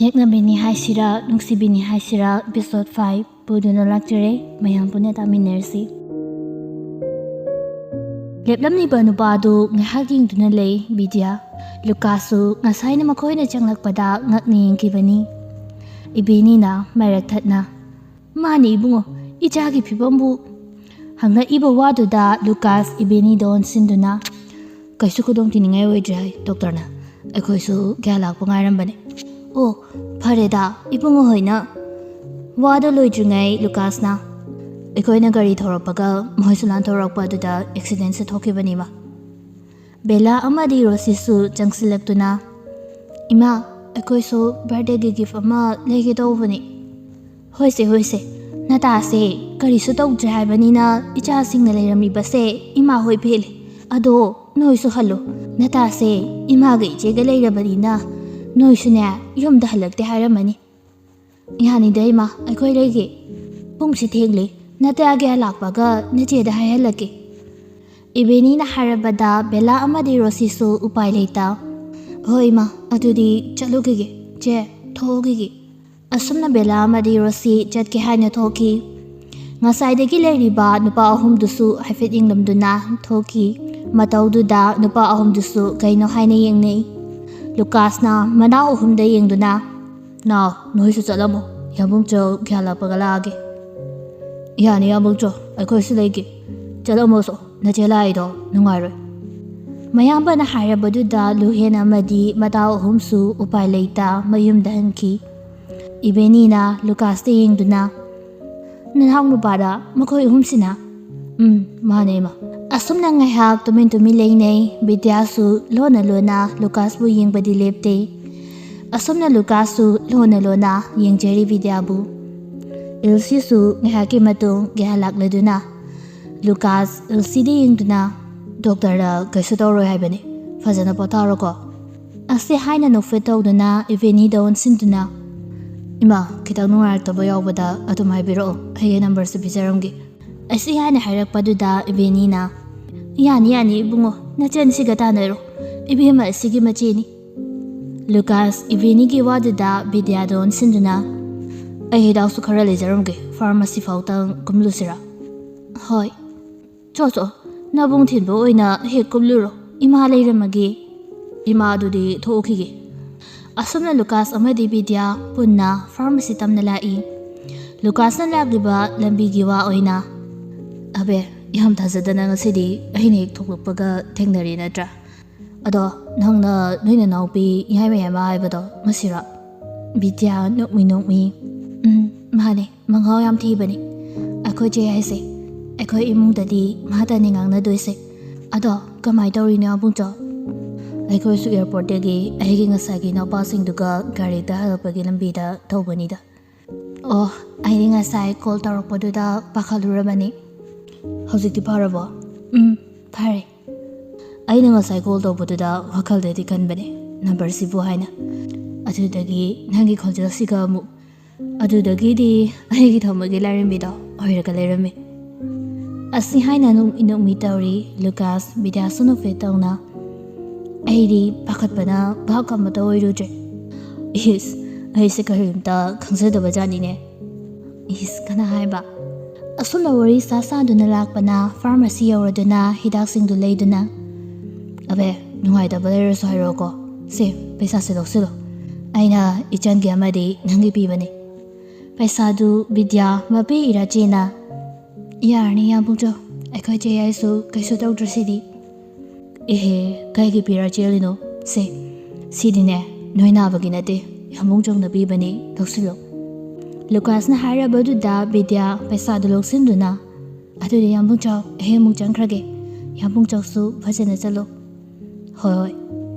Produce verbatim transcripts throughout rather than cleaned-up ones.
ꯌꯦꯛꯅꯕꯤꯅꯤ ꯍꯥꯏꯁꯤꯔꯥ, ꯅꯨꯡꯁꯤꯕꯤꯅꯤ ꯍꯥꯏꯁꯤꯔꯥ, episode five ꯄꯨꯗꯨꯅ ꯂꯥꯛꯆꯔꯦ꯫ ꯃꯌꯥꯝ ꯄꯨꯟꯅ ꯇꯥꯃꯤꯟꯅꯔꯁꯤ꯫ ꯂꯦꯞꯂꯝꯂꯤꯕ ꯅꯨꯄꯥꯗꯨ ꯉꯥꯏꯍꯥꯛ ꯌꯦꯡꯗꯨꯅ ꯂꯩ ꯕꯤꯗ꯭ꯌꯥ꯫ ꯂꯨꯀꯥꯁꯁꯨ ꯉꯁꯥꯏꯅ ꯃꯈꯣꯏꯅ ꯆꯪꯂꯛꯄꯗ ꯉꯛꯅ ꯌꯦꯡꯈꯤꯕꯅꯤ꯫ ꯏꯕꯦꯅꯤꯅ ꯃꯔꯛ ꯊꯠꯅ, "ꯃꯥꯅꯤ ꯏꯕꯨꯡꯉꯣ, ꯏꯆꯥꯒꯤ ꯐꯤꯕꯝꯕꯨ?" ꯍꯪꯂꯛꯏꯕ ꯋꯥꯗꯨꯗ ꯂꯨꯀꯥꯁ ꯏꯕꯦꯅꯤꯗ ꯑꯣꯟꯁꯤꯟꯗꯨꯅ, "ꯀꯩꯁꯨ ꯈꯨꯗꯣꯡꯊꯤꯅꯤꯡꯉꯥꯏ ꯑꯣꯏꯗ꯭ꯔꯦ ꯍꯥꯏ ꯗꯣꯛꯇꯔꯅ꯫ ꯑꯩꯈꯣꯏꯁꯨ ꯒ꯭ꯌꯥꯟ ꯂꯥꯛꯄ ꯉꯥꯏꯔꯝꯕꯅꯦ꯫" "ꯑꯣ, ꯐꯔꯦꯗ ꯏꯕꯨꯡꯉꯣ ꯍꯣꯏꯅ꯫" ꯋꯥꯗꯣ ꯂꯣꯏꯗ꯭ꯔꯤꯉꯩ ꯂꯨꯀꯥꯁꯅ, "ꯑꯩꯈꯣꯏꯅ ꯒꯥꯔꯤ ꯊꯧꯔꯛꯄꯒ ꯃꯈꯣꯏꯁꯨ ꯂꯥꯟꯊꯧꯔꯛꯄ ꯑꯗꯨꯗ ꯑꯦꯛꯁꯤꯗꯦꯟꯁꯦ ꯊꯣꯛꯈꯤꯕꯅꯤꯃ꯫" ꯕꯦꯂꯥ ꯑꯃꯗꯤ ꯔꯣꯁꯤꯁꯨ ꯆꯪꯁꯤꯜꯂꯛꯇꯨꯅ, "ꯏꯃꯥ, ꯑꯩꯈꯣꯏꯁꯨ ꯕꯥꯔꯗꯦꯒꯤ ꯒꯤꯐ ꯑꯃ ꯂꯩꯒꯦ ꯇꯧꯕꯅꯤ꯫" "ꯍꯣꯏꯁꯦ, ꯍꯣꯏꯁꯦ, ꯅꯇꯥꯁꯦ ꯀꯔꯤꯁꯨ ꯇꯧꯗ꯭ꯔꯦ ꯍꯥꯏꯕꯅꯤꯅ ꯏꯆꯥꯁꯤꯡꯅ ꯂꯩꯔꯝꯃꯤꯕꯁꯦ ꯏꯃꯥ ꯍꯣꯏ ꯄꯦꯜꯂꯦ꯫ ꯑꯗꯣ ꯅꯣꯏꯁꯨ ꯍꯜꯂꯣ꯫ ꯅꯇꯥꯁꯦ ꯏꯃꯥꯒ ꯏꯆꯦꯒ ꯂꯩꯔꯕꯅꯤꯅ ꯅꯣꯏꯁꯨꯅꯦ ꯌꯨꯝꯗ ꯍꯜꯂꯛꯇꯦ ꯍꯥꯏꯔꯝꯃꯅꯤ꯫" "ꯌꯥꯅꯤꯗ ꯏꯃꯥ, ꯑꯩꯈꯣꯏ ꯂꯩꯒꯦ꯫ ꯄꯨꯡꯁꯤ ꯊꯦꯡꯂꯦ꯫ ꯅꯇꯥ ꯒ꯭ꯌꯥꯟ ꯂꯥꯛꯄꯒ ꯅꯆꯦꯗ ꯍꯥꯏꯍꯜꯂꯛꯀꯦ꯫" ꯏꯕꯦꯅꯤꯅ ꯍꯥꯏꯔꯕꯗ ꯕꯦꯂꯥ ꯑꯃꯗꯤ ꯔꯣꯁꯤꯁꯨ ꯎꯄꯥꯏ ꯂꯩꯇ, "ꯍꯣꯏ ꯏꯃꯥ, ꯑꯗꯨꯗꯤ ꯆꯠꯂꯨꯈꯤꯒꯦ꯫ ꯆꯦ, ꯊꯣꯛꯎꯈꯤꯒꯦ꯫" ꯑꯁꯨꯝꯅ ꯕꯦꯂꯥ ꯑꯃꯗꯤ ꯔꯣꯁꯤ ꯆꯠꯀꯦ ꯍꯥꯏꯅ ꯊꯣꯛꯈꯤ꯫ ꯉꯁꯥꯏꯗꯒꯤ ꯂꯩꯔꯤꯕ ꯅꯨꯄꯥ ꯑꯍꯨꯝꯗꯨꯁꯨ ꯍꯥꯏꯐꯦꯠ ꯌꯦꯡꯂꯝꯗꯨꯅ ꯊꯣꯛꯈꯤ꯫ ꯃꯇꯧꯗꯨꯗ ꯅꯨꯄꯥ ꯑꯍꯨꯝꯗꯨꯁꯨ ꯀꯩꯅꯣ ꯍꯥꯏꯅ ꯌꯦꯡꯅꯩ꯫ ꯂꯨꯀꯥꯁꯅ ꯃꯅꯥꯎ ꯑꯍꯨꯝꯗ ꯌꯦꯡꯗꯨꯅ, "ꯅꯥꯎ, ꯅꯣꯏꯁꯨ ꯆꯠꯂꯝꯃꯣ꯫ ꯌꯥꯝꯕꯨꯡꯆꯧ ꯒ꯭ꯌꯥꯟ ꯂꯥꯛꯄꯒ ꯂꯥꯛꯑꯒꯦ꯫" "ꯌꯥꯅꯤ ꯌꯥꯝꯕꯨꯡꯆꯧ, ꯑꯩꯈꯣꯏꯁꯨ ꯂꯩꯒꯦ꯫ ꯆꯠꯂꯝꯃꯣꯁꯣ, ꯅꯆꯦ ꯂꯥꯛꯏꯗꯣ ꯅꯨꯡꯉꯥꯏꯔꯣꯏ꯫" ꯃꯌꯥꯝꯕꯅ ꯍꯥꯏꯔꯕꯗꯨꯗ ꯂꯨꯍꯦꯟ ꯑꯃꯗꯤ ꯃꯇꯥꯎ ꯑꯍꯨꯝꯁꯨ ꯎꯄꯥꯏ ꯂꯩꯇ ꯃꯌꯨꯝꯗ ꯍꯟꯈꯤ꯫ ꯏꯕꯦꯅꯤꯅ ꯂꯨꯀꯥꯁꯇ ꯌꯦꯡꯗꯨꯅ, "ꯅꯅꯥꯎ ꯅꯨꯄꯥꯔ ꯃꯈꯣꯏ ꯑꯍꯨꯝꯁꯤꯅ?" "ꯎꯝ, ꯃꯥꯅꯦ ꯏꯃꯥ꯫" ꯑꯁꯨꯝꯅ ꯉꯥꯏꯍꯥꯛ ꯇꯨꯃꯤꯟ ꯇꯨꯃꯤꯟ ꯂꯩꯅꯩ꯫ ꯕꯤꯗ꯭ꯌꯥꯁꯨ ꯂꯣꯟꯅ ꯂꯣꯟꯅ ꯂꯨꯀꯥꯁꯄꯨ ꯌꯦꯡꯕꯗꯤ ꯂꯦꯞꯇꯦ꯫ ꯑꯁꯨꯝꯅ ꯂꯨꯀꯥꯁꯁꯨ ꯂꯣꯟꯅ ꯂꯣꯟꯅ ꯌꯦꯡꯖꯔꯤ ꯕꯤꯗ꯭ꯌꯥꯕꯨ꯫ ꯏꯜꯁꯤꯁꯨ ꯉꯥꯏꯍꯥꯛꯀꯤ ꯃꯇꯨꯡ ꯒ꯭ꯌꯥꯟ ꯂꯥꯛꯂꯗꯨꯅ ꯂꯨꯀꯥꯁ ꯏꯜꯁꯤꯗ ꯌꯦꯡꯗꯨꯅ, "ꯗꯣꯛꯇꯔꯅ ꯀꯩꯁꯨ ꯇꯧꯔꯣꯏ ꯍꯥꯏꯕꯅꯤ, ꯐꯖꯅ ꯄꯣꯊꯥꯔꯣꯀꯣ꯫" ꯑꯁꯤ ꯍꯥꯏꯅ ꯅꯣꯛꯐꯦꯠ ꯇꯧꯗꯨꯅ ꯏꯕꯦꯅꯤꯗ ꯑꯣꯟꯁꯤꯟꯗꯨꯅ, "ꯏꯃꯥ, ꯈꯤꯇꯪ ꯅꯨꯡꯉꯥꯏꯔꯛꯇꯕ ꯌꯥꯎꯕꯗ ꯑꯗꯨꯝ ꯍꯥꯏꯕꯤꯔꯛꯑꯣ, ꯑꯩꯒꯤ ꯅꯝꯕꯔꯁꯨ ꯄꯤꯖꯔꯝꯒꯦ꯫" ꯑꯁꯤ ꯍꯥꯏꯅ ꯍꯥꯏꯔꯛꯄꯗꯨꯗ ꯏꯕꯦꯅꯤꯅ, "ꯌꯥꯅꯤ ꯌꯥꯅꯤ ꯏꯕꯨꯡꯉꯣ, ꯅꯆꯟꯁꯤꯒ ꯇꯥꯟꯅꯔꯣ꯫ ꯏꯕꯦꯝꯃ ꯑꯁꯤꯒꯤ ꯃꯆꯦꯅꯤ꯫ ꯂꯨꯀꯥꯁ ꯏꯕꯦꯅꯤꯒꯤ ꯋꯥꯗꯨꯗ ꯕꯤꯗ꯭ꯌꯥꯗ ꯑꯣꯟꯁꯤꯟꯗꯨꯅ, "ꯑꯩ ꯍꯤꯗꯥꯛꯁꯨ ꯈꯔ ꯂꯩꯖꯔꯝꯒꯦ, ꯐꯥꯔꯃꯥꯁꯤ ꯐꯥꯎꯇꯪ ꯀꯨꯝꯂꯨꯁꯤꯔꯥ?" "ꯍꯣꯏ꯫ ꯆꯣ ꯆꯣ, ꯅꯕꯨꯡ ꯊꯤꯟꯕ ꯑꯣꯏꯅ ꯍꯦꯛ ꯀꯨꯝꯂꯨꯔꯣ, ꯏꯃꯥ ꯂꯩꯔꯝꯃꯒꯦ꯫ ꯏꯃꯥꯗꯨꯗꯤ ꯊꯣꯛꯈꯤꯒꯦ꯫" ꯑꯁꯨꯝꯅ ꯂꯨꯀꯥꯁ ꯑꯃꯗꯤ ꯕꯤꯗ꯭ꯌꯥ ꯄꯨꯟꯅ ꯐꯥꯔꯃꯥꯁꯤ ꯇꯝꯅ ꯂꯥꯛꯏ꯫ ꯂꯨꯀꯥꯁꯅ ꯂꯥꯛꯂꯤꯕ ꯂꯝꯕꯤꯒꯤ ꯋꯥ ꯑꯣꯏꯅ, "ꯑꯕꯦ, ꯌꯥꯝ ꯊꯥꯖꯗꯅ ꯉꯁꯤꯗꯤ ꯑꯩꯅ ꯍꯦꯛ ꯊꯣꯛꯂꯛꯄꯒ ꯊꯦꯡꯅꯔꯦ ꯅꯠꯇ꯭ꯔꯥ? ꯑꯗꯣ ꯅꯪꯅ ꯅꯣꯏ ꯅꯅꯥꯎꯄꯤ ꯌꯥꯏꯃ ꯌꯥꯏꯃ ꯍꯥꯏꯕꯗꯣ ꯃꯁꯤꯔꯣ?" ꯕꯤꯗ꯭ꯌꯥ ꯅꯣꯛꯃꯤ ꯅꯣꯛꯃꯤ, "ꯎꯝ, ꯃꯥꯅꯦ, ꯃꯉꯥꯎ ꯌꯥꯝ ꯊꯤꯕꯅꯦ ꯑꯩꯈꯣꯏ ꯆꯦ ꯍꯥꯏꯁꯦ꯫ ꯑꯩꯈꯣꯏ ꯏꯃꯨꯡꯗꯗꯤ ꯃꯥꯇꯅꯤ ꯉꯥꯡꯅꯗꯣꯏꯁꯦ꯫ ꯑꯗꯣ ꯀꯃꯥꯏꯅ ꯇꯧꯔꯤꯅꯣ ꯑꯕꯨꯡꯆꯧ?" "ꯑꯩꯈꯣꯏꯁꯨ ꯑꯦꯌꯥꯔꯄꯣꯔꯠꯇꯒꯤ ꯑꯩꯒꯤ ꯉꯁꯥꯏꯒꯤ ꯏꯅꯥꯎꯄꯥꯁꯤꯡꯗꯨꯒ ꯒꯥꯔꯤꯗ ꯍꯜꯂꯛꯄꯒꯤ ꯂꯝꯕꯤꯗ ꯇꯧꯕꯅꯤꯗ꯫" "ꯑꯣ, ꯑꯩꯗꯤ ꯉꯁꯥꯏ ꯀꯣꯜ ꯇꯧꯔꯛꯄꯗꯨꯗ ꯄꯥꯈꯠꯂꯨꯔꯕꯅꯤ꯫ ꯍꯧꯖꯤꯛꯇꯤ ꯐꯔꯕꯣ?" "ꯎꯝ, ꯐꯔꯦ꯫" "ꯑꯩꯅ ꯉꯁꯥꯏ ꯀꯣꯜ ꯇꯧꯕꯗꯨꯗ ꯋꯥꯈꯜꯗꯗꯤ ꯈꯟꯕꯅꯦ ꯅꯝꯕꯔꯁꯤꯕꯨ ꯍꯥꯏꯅ꯫ ꯑꯗꯨꯗꯒꯤ ꯅꯪꯒꯤ ꯈꯣꯟꯖꯦꯜꯁꯤꯒ ꯑꯃꯨꯛ, ꯑꯗꯨꯗꯒꯤꯗꯤ ꯑꯩꯒꯤ ꯊꯃꯣꯏꯒꯤ ꯂꯥꯏꯔꯦꯝꯕꯤꯗꯣ ꯑꯣꯏꯔꯒ ꯂꯩꯔꯝꯃꯤ꯫" ꯑꯁꯤ ꯍꯥꯏꯅ ꯅꯣꯛꯃꯤ ꯅꯣꯛꯃꯤ ꯇꯧꯔꯤ ꯂꯨꯀꯥꯁ, ꯕꯤꯗ꯭ꯌꯥꯁꯨ ꯅꯣꯛꯐꯦꯠ ꯇꯧꯅ꯫ ꯑꯩꯗꯤ ꯄꯥꯈꯠꯄꯅ ꯚꯥꯞ ꯑꯃꯠꯇ ꯑꯣꯏꯔꯨꯗ꯭ꯔꯦ꯫ "ꯏꯁ, ꯑꯩꯁꯦ ꯀꯔꯤꯝꯇ ꯈꯪꯖꯗꯕ ꯖꯥꯠꯅꯤꯅꯦ꯫" "ꯏꯁ, ꯀꯅꯥ ꯍꯥꯏꯕ?" ꯑꯁꯨꯝꯅ ꯋꯥꯔꯤ ꯁꯥ ꯁꯥꯗꯨꯅ ꯂꯥꯛꯄꯅ ꯐꯥꯔꯃꯥꯁꯤ ꯌꯧꯔꯗꯨꯅ ꯍꯤꯗꯥꯛꯁꯤꯡꯗꯨ ꯂꯩꯗꯨꯅ, "ꯑꯕꯦ, ꯅꯨꯡꯉꯥꯏꯇꯕ ꯂꯩꯔꯁꯨ ꯍꯥꯏꯔꯛꯑꯣꯀꯣ꯫ ꯁꯦ, ꯄꯩꯁꯥꯁꯦ ꯂꯧꯁꯤꯜꯂꯣ꯫ ꯑꯩꯅ ꯏꯆꯟꯒꯤ ꯑꯃꯗꯤ ꯅꯪꯒꯤ ꯄꯤꯕꯅꯤ꯫" ꯄꯩꯁꯥꯗꯨ ꯕꯤꯗ꯭ꯌꯥ ꯃꯄꯤ ꯏꯔꯥꯆꯦꯅ, "ꯌꯥꯔꯅꯤ ꯌꯥꯝꯕꯨꯡꯆꯧ, ꯑꯩꯈꯣꯏ ꯆꯦ ꯌꯥꯏꯁꯨ ꯀꯩꯁꯨ ꯇꯧꯗ꯭ꯔꯁꯤꯗꯤ꯫" "ꯑꯦꯍꯦ, ꯀꯩꯒꯤ ꯄꯤꯔ ꯆꯦꯜꯂꯤꯅꯣ? ꯁꯦ, ꯁꯤꯗꯤꯅꯦ ꯅꯣꯏ ꯅꯥꯕꯒꯤ ꯅꯠꯇꯦ, ꯌꯥꯝꯕꯨꯡꯆꯧꯅ ꯄꯤꯕꯅꯤ, ꯂꯧꯁꯤꯜꯂꯣ꯫" ꯂꯨꯀꯥꯁꯅ ꯍꯥꯏꯔꯕꯗꯨꯗ ꯕꯤꯗ꯭ꯌꯥ ꯄꯩꯁꯥꯗꯨ ꯂꯧꯁꯤꯟꯗꯨꯅ, "ꯑꯗꯨꯗꯤ ꯌꯥꯝꯕꯨꯡꯆꯧ, ꯑꯩ ꯑꯃꯨꯛ ꯆꯪꯈ꯭ꯔꯒꯦ꯫ ꯌꯥꯝꯕꯨꯡꯆꯧꯁꯨ ꯐꯖꯅ ꯆꯠꯂꯣ꯫" "ꯍꯣꯏ, ꯍꯣꯏ꯫"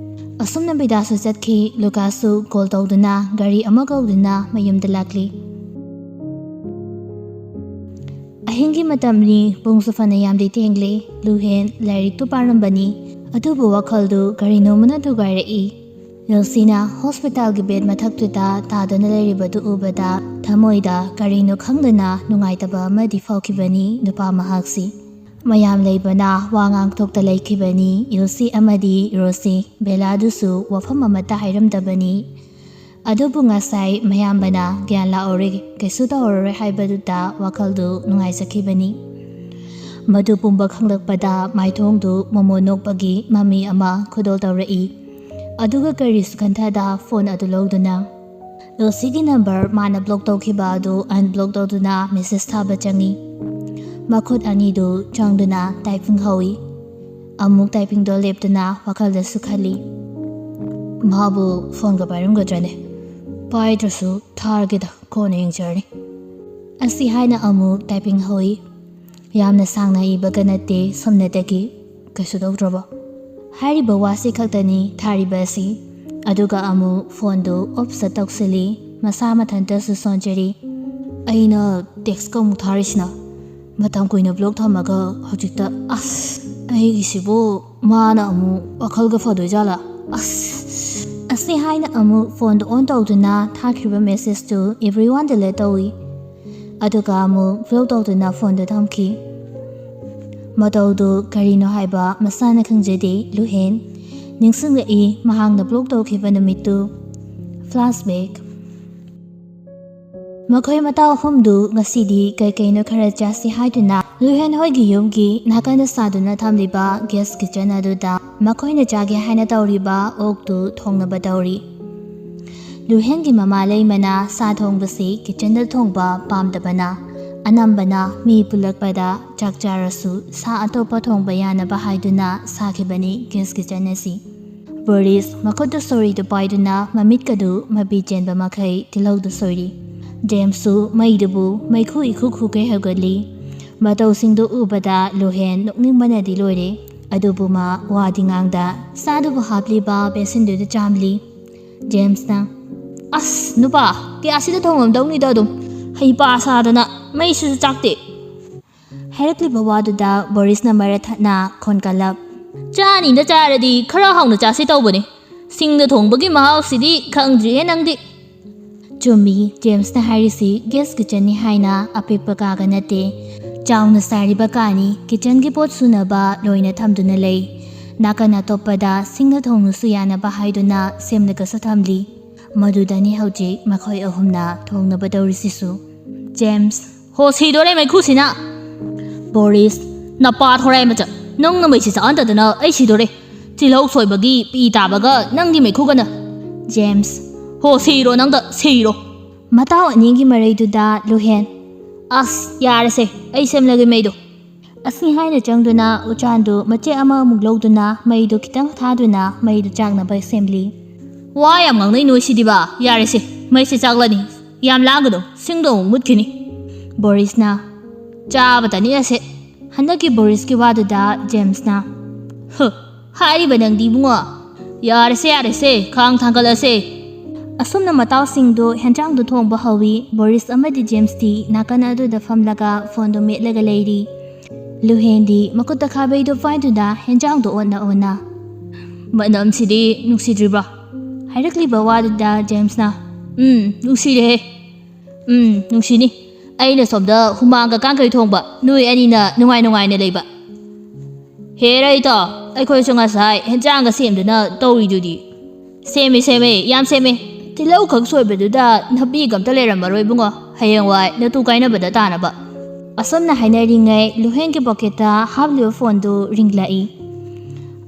ꯑꯁꯨꯝꯅ ꯕꯤꯗ꯭ꯌꯥꯁꯨ ꯆꯠꯈꯤ꯫ ꯂꯨꯀꯥꯁꯁꯨ ꯀꯣꯜ ꯇꯧꯗꯨꯅ ꯒꯥꯔꯤ ꯑꯃ ꯀꯧꯗꯨꯅ ꯃꯌꯨꯝꯗ ꯂꯥꯛꯂꯤ꯫ ꯑꯍꯤꯡꯒꯤ ꯃꯇꯝꯅꯤ, ꯄꯨꯡꯁꯨ ꯐꯅ ꯌꯥꯝꯗꯤ ꯊꯦꯡꯂꯦ꯫ ꯂꯨꯍꯦꯟ ꯂꯥꯏꯔꯤꯛꯇꯨ ꯄꯥꯔꯝꯕꯅꯤ, ꯑꯗꯨꯕꯨ ꯋꯥꯈꯜꯗꯨ ꯀꯔꯤꯅꯣꯃꯅ ꯊꯨꯒꯥꯏꯔꯛꯏ꯫ ꯂꯨꯁꯤꯅ ꯍꯣꯁꯄꯤꯇꯥꯜꯒꯤ ꯕꯦꯗ ꯃꯊꯛꯇꯨꯗ ꯇꯥꯗꯨꯅ ꯂꯩꯔꯤꯕꯗꯨ ꯎꯕꯗ ꯊꯃꯣꯏꯗ ꯀꯔꯤꯅꯣ ꯈꯪꯗꯅ ꯅꯨꯡꯉꯥꯏꯇꯕ ꯑꯃꯗꯤ ꯐꯥꯎꯈꯤꯕꯅꯤ ꯅꯨꯄꯥ ꯃꯍꯥꯛꯁꯤ꯫ ꯃꯌꯥꯝ ꯂꯩꯕꯅ ꯋꯥ ꯉꯥꯡꯊꯣꯛꯇ ꯂꯩꯈꯤꯕꯅꯤ꯫ ꯏꯜꯁꯤ ꯑꯃꯗꯤ ꯔꯣꯁꯤ ꯕꯦꯂꯥꯗꯨꯁꯨ ꯋꯥꯐꯝ ꯑꯃꯠꯇ ꯍꯥꯏꯔꯝꯗꯕꯅꯤ꯫ ꯑꯗꯨꯕꯨ ꯉꯁꯥꯏ ꯃꯌꯥꯝꯕꯅ "ꯒ꯭ꯌꯥꯟ ꯂꯥꯛꯑꯣꯔꯦ, ꯀꯩꯁꯨ ꯇꯧꯔꯔꯣꯏ" ꯍꯥꯏꯕꯗꯨꯗ ꯋꯥꯈꯜꯗꯨ ꯅꯨꯡꯉꯥꯏꯖꯈꯤꯕꯅꯤ꯫ ꯃꯗꯨ ꯄꯨꯝꯕ ꯈꯪꯂꯛꯄꯗ ꯃꯥꯏꯊꯣꯡꯗꯨ ꯃꯃꯣꯟ ꯅꯣꯛꯄꯒꯤ ꯃꯃꯤ ꯑꯃ ꯈꯨꯗꯣꯜ ꯇꯧꯔꯛꯏ꯫ ꯑꯗꯨꯒ ꯀꯔꯤꯁꯨ ꯈꯟꯊꯗ ꯐꯣꯟ ꯑꯗꯨ ꯂꯧꯗꯨꯅ ꯔꯣꯁꯤꯒꯤ ꯅꯝꯕꯔ ꯃꯥꯅ ꯕ꯭ꯂꯣꯛ ꯇꯧꯈꯤꯕ ꯑꯗꯨ ꯑꯟꯕ꯭ꯂꯣꯛ ꯇꯧꯗꯨꯅ ꯃꯦꯁꯦꯖ ꯊꯥꯕ ꯆꯪꯉꯤ꯫ ꯃꯈꯨꯠ ꯑꯅꯤꯗꯨ ꯆꯪꯗꯨꯅ ꯇꯥꯏꯄꯤꯡ ꯍꯧꯏ꯫ ꯑꯃꯨꯛ ꯇꯥꯏꯄꯤꯡꯗꯣ ꯂꯦꯞꯇꯨꯅ ꯋꯥꯈꯜꯗꯁꯨ ꯈꯜꯂꯤ, "ꯃꯥꯕꯨ ꯐꯣꯟꯒ ꯄꯥꯏꯔꯝꯒꯗ꯭ꯔꯅꯦ? ꯄꯥꯏꯗ꯭ꯔꯁꯨ ꯊꯥꯔꯒꯦꯗ, ꯀꯣꯟꯅ ꯌꯦꯡꯖꯔꯅꯤ" ꯑꯁꯤ ꯍꯥꯏꯅ ꯑꯃꯨꯛ ꯇꯥꯏꯄꯤꯡ ꯍꯧꯏ꯫ ꯌꯥꯝꯅ ꯁꯥꯡꯅ ꯏꯕꯒ ꯅꯠꯇꯦ, ꯁꯨꯝꯅꯇꯒꯤ "ꯀꯩꯁꯨ ꯇꯧꯗ꯭ꯔꯕꯣ?" ꯍꯥꯏꯔꯤꯕ ꯋꯥꯁꯤ ꯈꯛꯇꯅꯤ ꯊꯥꯔꯤꯕ ꯑꯁꯤ꯫ ꯑꯗꯨꯒ ꯑꯃꯨꯛ ꯐꯣꯟꯗꯨ ꯑꯣꯐ ꯁꯠ ꯇꯧꯁꯤꯜꯂꯤ꯫ ꯃꯁꯥ ꯃꯊꯟꯇꯁꯨ ꯁꯣꯟꯖꯔꯤ꯫ "ꯑꯩꯅ ꯇꯦꯛꯁꯀ ꯑꯃꯨꯛ ꯊꯥꯔꯤꯁꯤꯅ? ꯃꯇꯝ ꯀꯨꯏꯅ ꯕ꯭ꯂꯣꯛ ꯊꯝꯃꯒ ꯍꯧꯖꯤꯛꯇ, ꯑꯁ, ꯑꯩꯒꯤꯁꯤꯕꯨ ꯃꯥꯅ ꯑꯃꯨꯛ ꯋꯥꯈꯜꯒ ꯐꯗꯣꯏꯖꯥꯠꯂꯥ? ꯑꯁ!" ꯑꯁꯤ ꯍꯥꯏꯅ ꯑꯃꯨꯛ ꯐꯣꯟꯗꯨ ꯑꯣꯟ ꯇꯧꯗꯨꯅ ꯊꯥꯈꯤꯕ ꯃꯦꯁꯦꯖꯇꯨ ꯑꯦꯚ꯭ꯔꯤ ꯋꯥꯟꯗ ꯂꯦꯠ ꯇꯧꯏ꯫ ꯑꯗꯨꯒ ꯑꯃꯨꯛ ꯕ꯭ꯂꯣꯛ ꯇꯧꯗꯨꯅ ꯐꯣꯟꯗꯨ ꯊꯝꯈꯤ꯫ ꯃꯇꯧꯗꯨ ꯀꯔꯤꯅꯣ ꯍꯥꯏꯕ ꯃꯁꯥꯅ ꯈꯪꯖꯗꯦ ꯂꯨꯍꯦꯟ꯫ ꯅꯤꯡꯁꯤꯡꯂꯛꯏ ꯃꯍꯥꯛꯅ ꯕ꯭ꯂꯣꯛ ꯇꯧꯈꯤꯕ ꯅꯨꯃꯤꯠꯇꯨ꯫ ꯐ꯭ꯂꯥꯁꯕꯦꯛ꯫ ꯃꯈꯣꯏ ꯃꯇꯥꯎ ꯑꯍꯨꯝꯗꯨ ꯉꯁꯤꯗꯤ ꯀꯩꯀꯩꯅꯣ ꯈꯔ ꯆꯥꯁꯤ ꯍꯥꯏꯗꯨꯅ ꯂꯨꯍꯦꯟ ꯍꯣꯏꯒꯤ ꯌꯨꯝꯒꯤ ꯅꯥꯀꯟꯗ ꯁꯥꯗꯨꯅ ꯊꯝꯂꯤꯕ ꯒꯦꯁ ꯀꯤꯆꯟ ꯑꯗꯨꯗ ꯃꯈꯣꯏꯅ ꯆꯥꯒꯦ ꯍꯥꯏꯅ ꯇꯧꯔꯤꯕ ꯑꯣꯛꯇꯨ ꯊꯣꯡꯅꯕ ꯇꯧꯔꯤ꯫ ꯂꯨꯍꯦꯟꯒꯤ ꯃꯃꯥ ꯂꯩꯃꯅ ꯁꯥ ꯊꯣꯡꯕꯁꯤ ꯀꯤꯆꯟꯗ ꯊꯣꯡꯕ ꯄꯥꯝꯗꯕꯅ, ꯑꯅꯝꯕꯅ ꯃꯤ ꯄꯨꯜꯂꯛꯄꯗ ꯆꯥꯛ ꯆꯥꯔꯁꯨ ꯁꯥ ꯑꯇꯣꯞꯄ ꯊꯣꯡꯕ ꯌꯥꯅꯕ ꯍꯥꯏꯗꯨꯅ ꯁꯥꯈꯤꯕꯅꯤ ꯒꯦꯁ ꯀꯤꯆꯟ ꯑꯁꯤ꯫ ꯕꯣꯔꯤꯁ ꯃꯈꯨꯠꯇ ꯁꯣꯔꯤꯗꯨ ꯄꯥꯏꯗꯨꯅ ꯃꯃꯤꯠꯀꯗꯨ ꯃꯄꯤ ꯆꯦꯟꯕ ꯃꯈꯩ ꯇꯤꯜꯍꯧꯗꯨ ꯁꯣꯏꯔꯤ꯫ ꯖꯦꯝꯁꯁꯨ ꯃꯩꯗꯨꯕꯨ ꯃꯩꯈꯨ ꯏꯈꯨ ꯈꯨꯒꯩ ꯍꯧꯒꯠꯂꯤ꯫ ꯃꯇꯧꯁꯤꯡꯗꯨ ꯎꯕꯗ ꯂꯨꯍꯦꯟ ꯅꯣꯛꯅꯤꯡꯕꯅꯗꯤ ꯂꯣꯏꯔꯦ꯫ ꯑꯗꯨꯕꯨ ꯃꯥ ꯋꯥꯗꯤ ꯉꯥꯡꯗ ꯁꯥꯗꯨꯕꯨ ꯍꯥꯞꯂꯤꯕ ꯕꯦꯁꯤꯟꯗꯨꯗ ꯆꯥꯝꯂꯤ꯫ ꯖꯦꯝꯁꯅ, "ꯑꯁ, ꯅꯨꯄꯥ, ꯒ꯭ꯌꯥꯁꯁꯤꯗ ꯊꯣꯡꯉꯝꯗꯧꯅꯤꯗ ꯑꯗꯨꯝ꯫ ꯍꯩꯄꯥ ꯁꯥꯗꯅ, ꯃꯩꯁꯤꯁꯨ ꯆꯥꯛꯇꯦ!" ꯍꯥꯏꯔꯛꯂꯤꯕ ꯋꯥꯗꯨꯗ ꯕꯣꯔꯤꯁꯅ ꯃꯔ ꯊꯠꯅ ꯈꯣꯟꯀꯜꯂꯞ, "ꯆꯥꯅꯤꯗ ꯆꯥꯔꯗꯤ ꯈꯔ ꯍꯥꯎꯅ ꯆꯥꯁꯤ ꯇꯧꯕꯅꯤ꯫ ꯁꯤꯡꯗ ꯊꯣꯡꯕꯒꯤ ꯃꯍꯥꯎꯁꯤꯗꯤ ꯈꯪꯗ꯭ꯔꯤꯍꯦ ꯅꯪꯗꯤ!" ꯆꯨꯝꯃꯤ, ꯖꯦꯝꯁꯅ ꯍꯥꯏꯔꯤꯁꯤ ꯒꯦꯁ ꯀꯤꯆꯟꯅꯤ ꯍꯥꯏꯅ ꯑꯄꯤꯛꯄ ꯀꯥꯒ ꯅꯠꯇꯦ꯫ ꯆꯥꯎꯅ ꯁꯥꯔꯤꯕ ꯀꯥꯅꯤ ꯀꯤꯆꯟꯒꯤ ꯄꯣꯠ ꯁꯨꯅꯕ ꯂꯣꯏꯅ ꯊꯝꯗꯨꯅ ꯂꯩ꯫ ꯅꯥꯀꯟ ꯑꯇꯣꯞꯄꯗ ꯁꯤꯡꯅ ꯊꯣꯡꯅꯁꯨ ꯌꯥꯅꯕ ꯍꯥꯏꯗꯨꯅ ꯁꯦꯝꯂꯒꯁꯨ ꯊꯝꯂꯤ꯫ ꯃꯗꯨꯗꯅꯤ ꯍꯧꯖꯤꯛ ꯃꯈꯣꯏ ꯑꯍꯨꯝꯅ ꯊꯣꯡꯅꯕ ꯇꯧꯔꯤꯁꯤꯁꯨ꯫ ꯖꯦꯝꯁ, ꯍꯣ, ꯁꯤꯗꯣꯔꯦ ꯃꯩꯈꯨꯁꯤꯅ꯫ ꯕꯣꯔꯤꯁ, ꯅꯄꯥ ꯊꯣꯔꯥꯏ ꯃꯆꯥ, ꯅꯪꯅ ꯃꯩꯁꯤ ꯆꯥꯛꯍꯟꯗꯗꯅ ꯑꯩ ꯁꯤꯗꯣꯔꯦ꯫ ꯇꯤꯜꯍꯧ ꯁꯣꯏꯕꯒꯤ ꯄꯤ ꯇꯥꯕꯒ ꯅꯪꯒꯤ ꯃꯩꯈꯨꯒꯅ꯫ ꯖꯦꯝꯁ, ꯍꯣ, ꯁꯤꯔꯣ ꯅꯪꯗ, ꯁꯤꯔꯣ꯫ ꯃꯇꯥꯎ ꯑꯅꯤꯒꯤ ꯃꯔꯩꯗꯨꯗ ꯂꯨꯍꯦꯟ, ꯑꯁ, ꯌꯥꯔꯦꯁꯦ, ꯑꯩ ꯁꯦꯝꯂꯒꯦ ꯃꯩꯗꯣ꯫ ꯑꯁꯤ ꯍꯥꯏꯅ ꯆꯪꯗꯨꯅ ꯎꯆꯥꯟꯗꯨ ꯃꯆꯦꯠ ꯑꯃꯃꯨꯛ ꯂꯧꯗꯨꯅ ꯃꯩꯗꯨ ꯈꯤꯇꯪ ꯊꯥꯗꯨꯅ ꯃꯩꯗꯨ ꯆꯥꯛꯅꯕ ꯁꯦꯝꯂꯤ꯫ ꯋꯥ ꯌꯥꯝ ꯉꯥꯡꯅꯩ ꯅꯣꯏ ꯁꯤꯗꯤꯕ꯫ ꯌꯥꯔꯦꯁꯦ, ꯃꯩꯁꯦ ꯆꯥꯛꯂꯅꯤ꯫ ꯌꯥꯝ ꯂꯥꯡꯒꯅꯨ, ꯁꯤꯡꯗꯣ ꯑꯃꯨꯛ ꯃꯨꯠꯈꯤꯅꯤ꯫ ꯕꯣꯔꯤꯁꯅ, ꯆꯥꯕꯇꯅꯤ ꯑꯁꯦ꯫ ꯍꯟꯗꯛꯀꯤ ꯕꯣꯔꯤꯁꯀꯤ ꯋꯥꯗꯨꯗ ꯖꯦꯝꯁꯅ, ꯍꯨ, ꯍꯥꯏꯔꯤꯕ ꯅꯪꯗꯤ ꯏꯕꯨꯡꯉꯣ꯫ ꯌꯥꯔꯦꯁꯦ, ꯌꯥꯔꯦꯁꯦ, ꯈꯥꯡ ꯊꯥꯡꯒꯠꯂꯁꯦ꯫ ꯑꯁꯨꯝꯅ ꯃꯇꯥꯎꯁꯤꯡꯗꯨ ꯍꯦꯟꯖꯥꯡꯗꯨ ꯊꯣꯡꯕ ꯍꯧꯏ꯫ ꯕꯣꯔꯤꯁ ꯑꯃꯗꯤ ꯖꯦꯝꯁꯇꯤ ꯅꯥꯀꯟ ꯑꯗꯨꯗ ꯐꯝꯂꯒ ꯐꯣꯟꯗꯨ ꯃꯦꯠꯂꯒ ꯂꯩꯔꯤ꯫ ꯂꯨꯍꯦꯟꯗꯤ ꯃꯈꯨꯠꯇ ꯈꯥꯕꯩꯗꯨ ꯄꯥꯏꯗꯨꯅ ꯍꯦꯟꯖꯥꯡꯗꯨ ꯑꯣꯟꯅ ꯑꯣꯟꯅ, ꯃꯅꯝꯁꯤꯗꯤ ꯅꯨꯡꯁꯤꯗ꯭ꯔꯤꯕ꯭ꯔꯣ? ꯍꯥꯏꯔꯛꯂꯤꯕ ꯋꯥꯗꯨꯗ ꯖꯦꯝꯁꯅ, ꯎꯝ, ꯅꯨꯡꯁꯤꯔꯦꯍꯦ꯫ ꯎꯝ, ꯅꯨꯡꯁꯤꯅꯤ꯫ ꯑꯩꯅ ꯁꯣꯝꯗ ꯍꯨꯃꯥꯡꯒ ꯀꯥꯡꯈꯩ ꯊꯣꯡꯕ, ꯅꯣꯏ ꯑꯅꯤꯅ ꯅꯨꯡꯉꯥꯏ ꯅꯨꯡꯉꯥꯏꯅ ꯂꯩꯕ꯫ ꯍꯦ ꯔꯩꯇꯣ, ꯑꯩꯈꯣꯏꯁꯨ ꯉꯁꯥꯏ ꯍꯦꯟꯖꯥꯡꯒ ꯁꯦꯝꯗꯨꯅ ꯇꯧꯔꯤꯗꯨꯗꯤ꯫ ꯁꯦꯝꯃꯦ, ꯁꯦꯝꯃꯦ, ꯌꯥꯝ ꯁꯦꯝꯃꯦ꯫ ꯇꯤꯜꯍꯧ ꯈꯛ ꯁꯣꯏꯕꯗꯨꯗ ꯅꯥꯄꯤꯒ ꯑꯝꯇ ꯂꯩꯔꯝꯃꯔꯣꯏ ꯏꯕꯨꯡꯉꯣ꯫ ꯍꯌꯦꯡꯋꯥꯏ ꯅꯇꯨ ꯀꯥꯏꯅꯕꯗ ꯇꯥꯅꯕ꯫ ꯑꯁꯨꯝꯅ ꯍꯥꯏꯅꯔꯤꯉꯩ ꯂꯨꯍꯦꯟꯒꯤ ꯄꯣꯀꯦꯠꯇ ꯍꯥꯞꯂꯤꯕ ꯐꯣꯟꯗꯨ ꯔꯤꯡꯂꯛꯏ꯫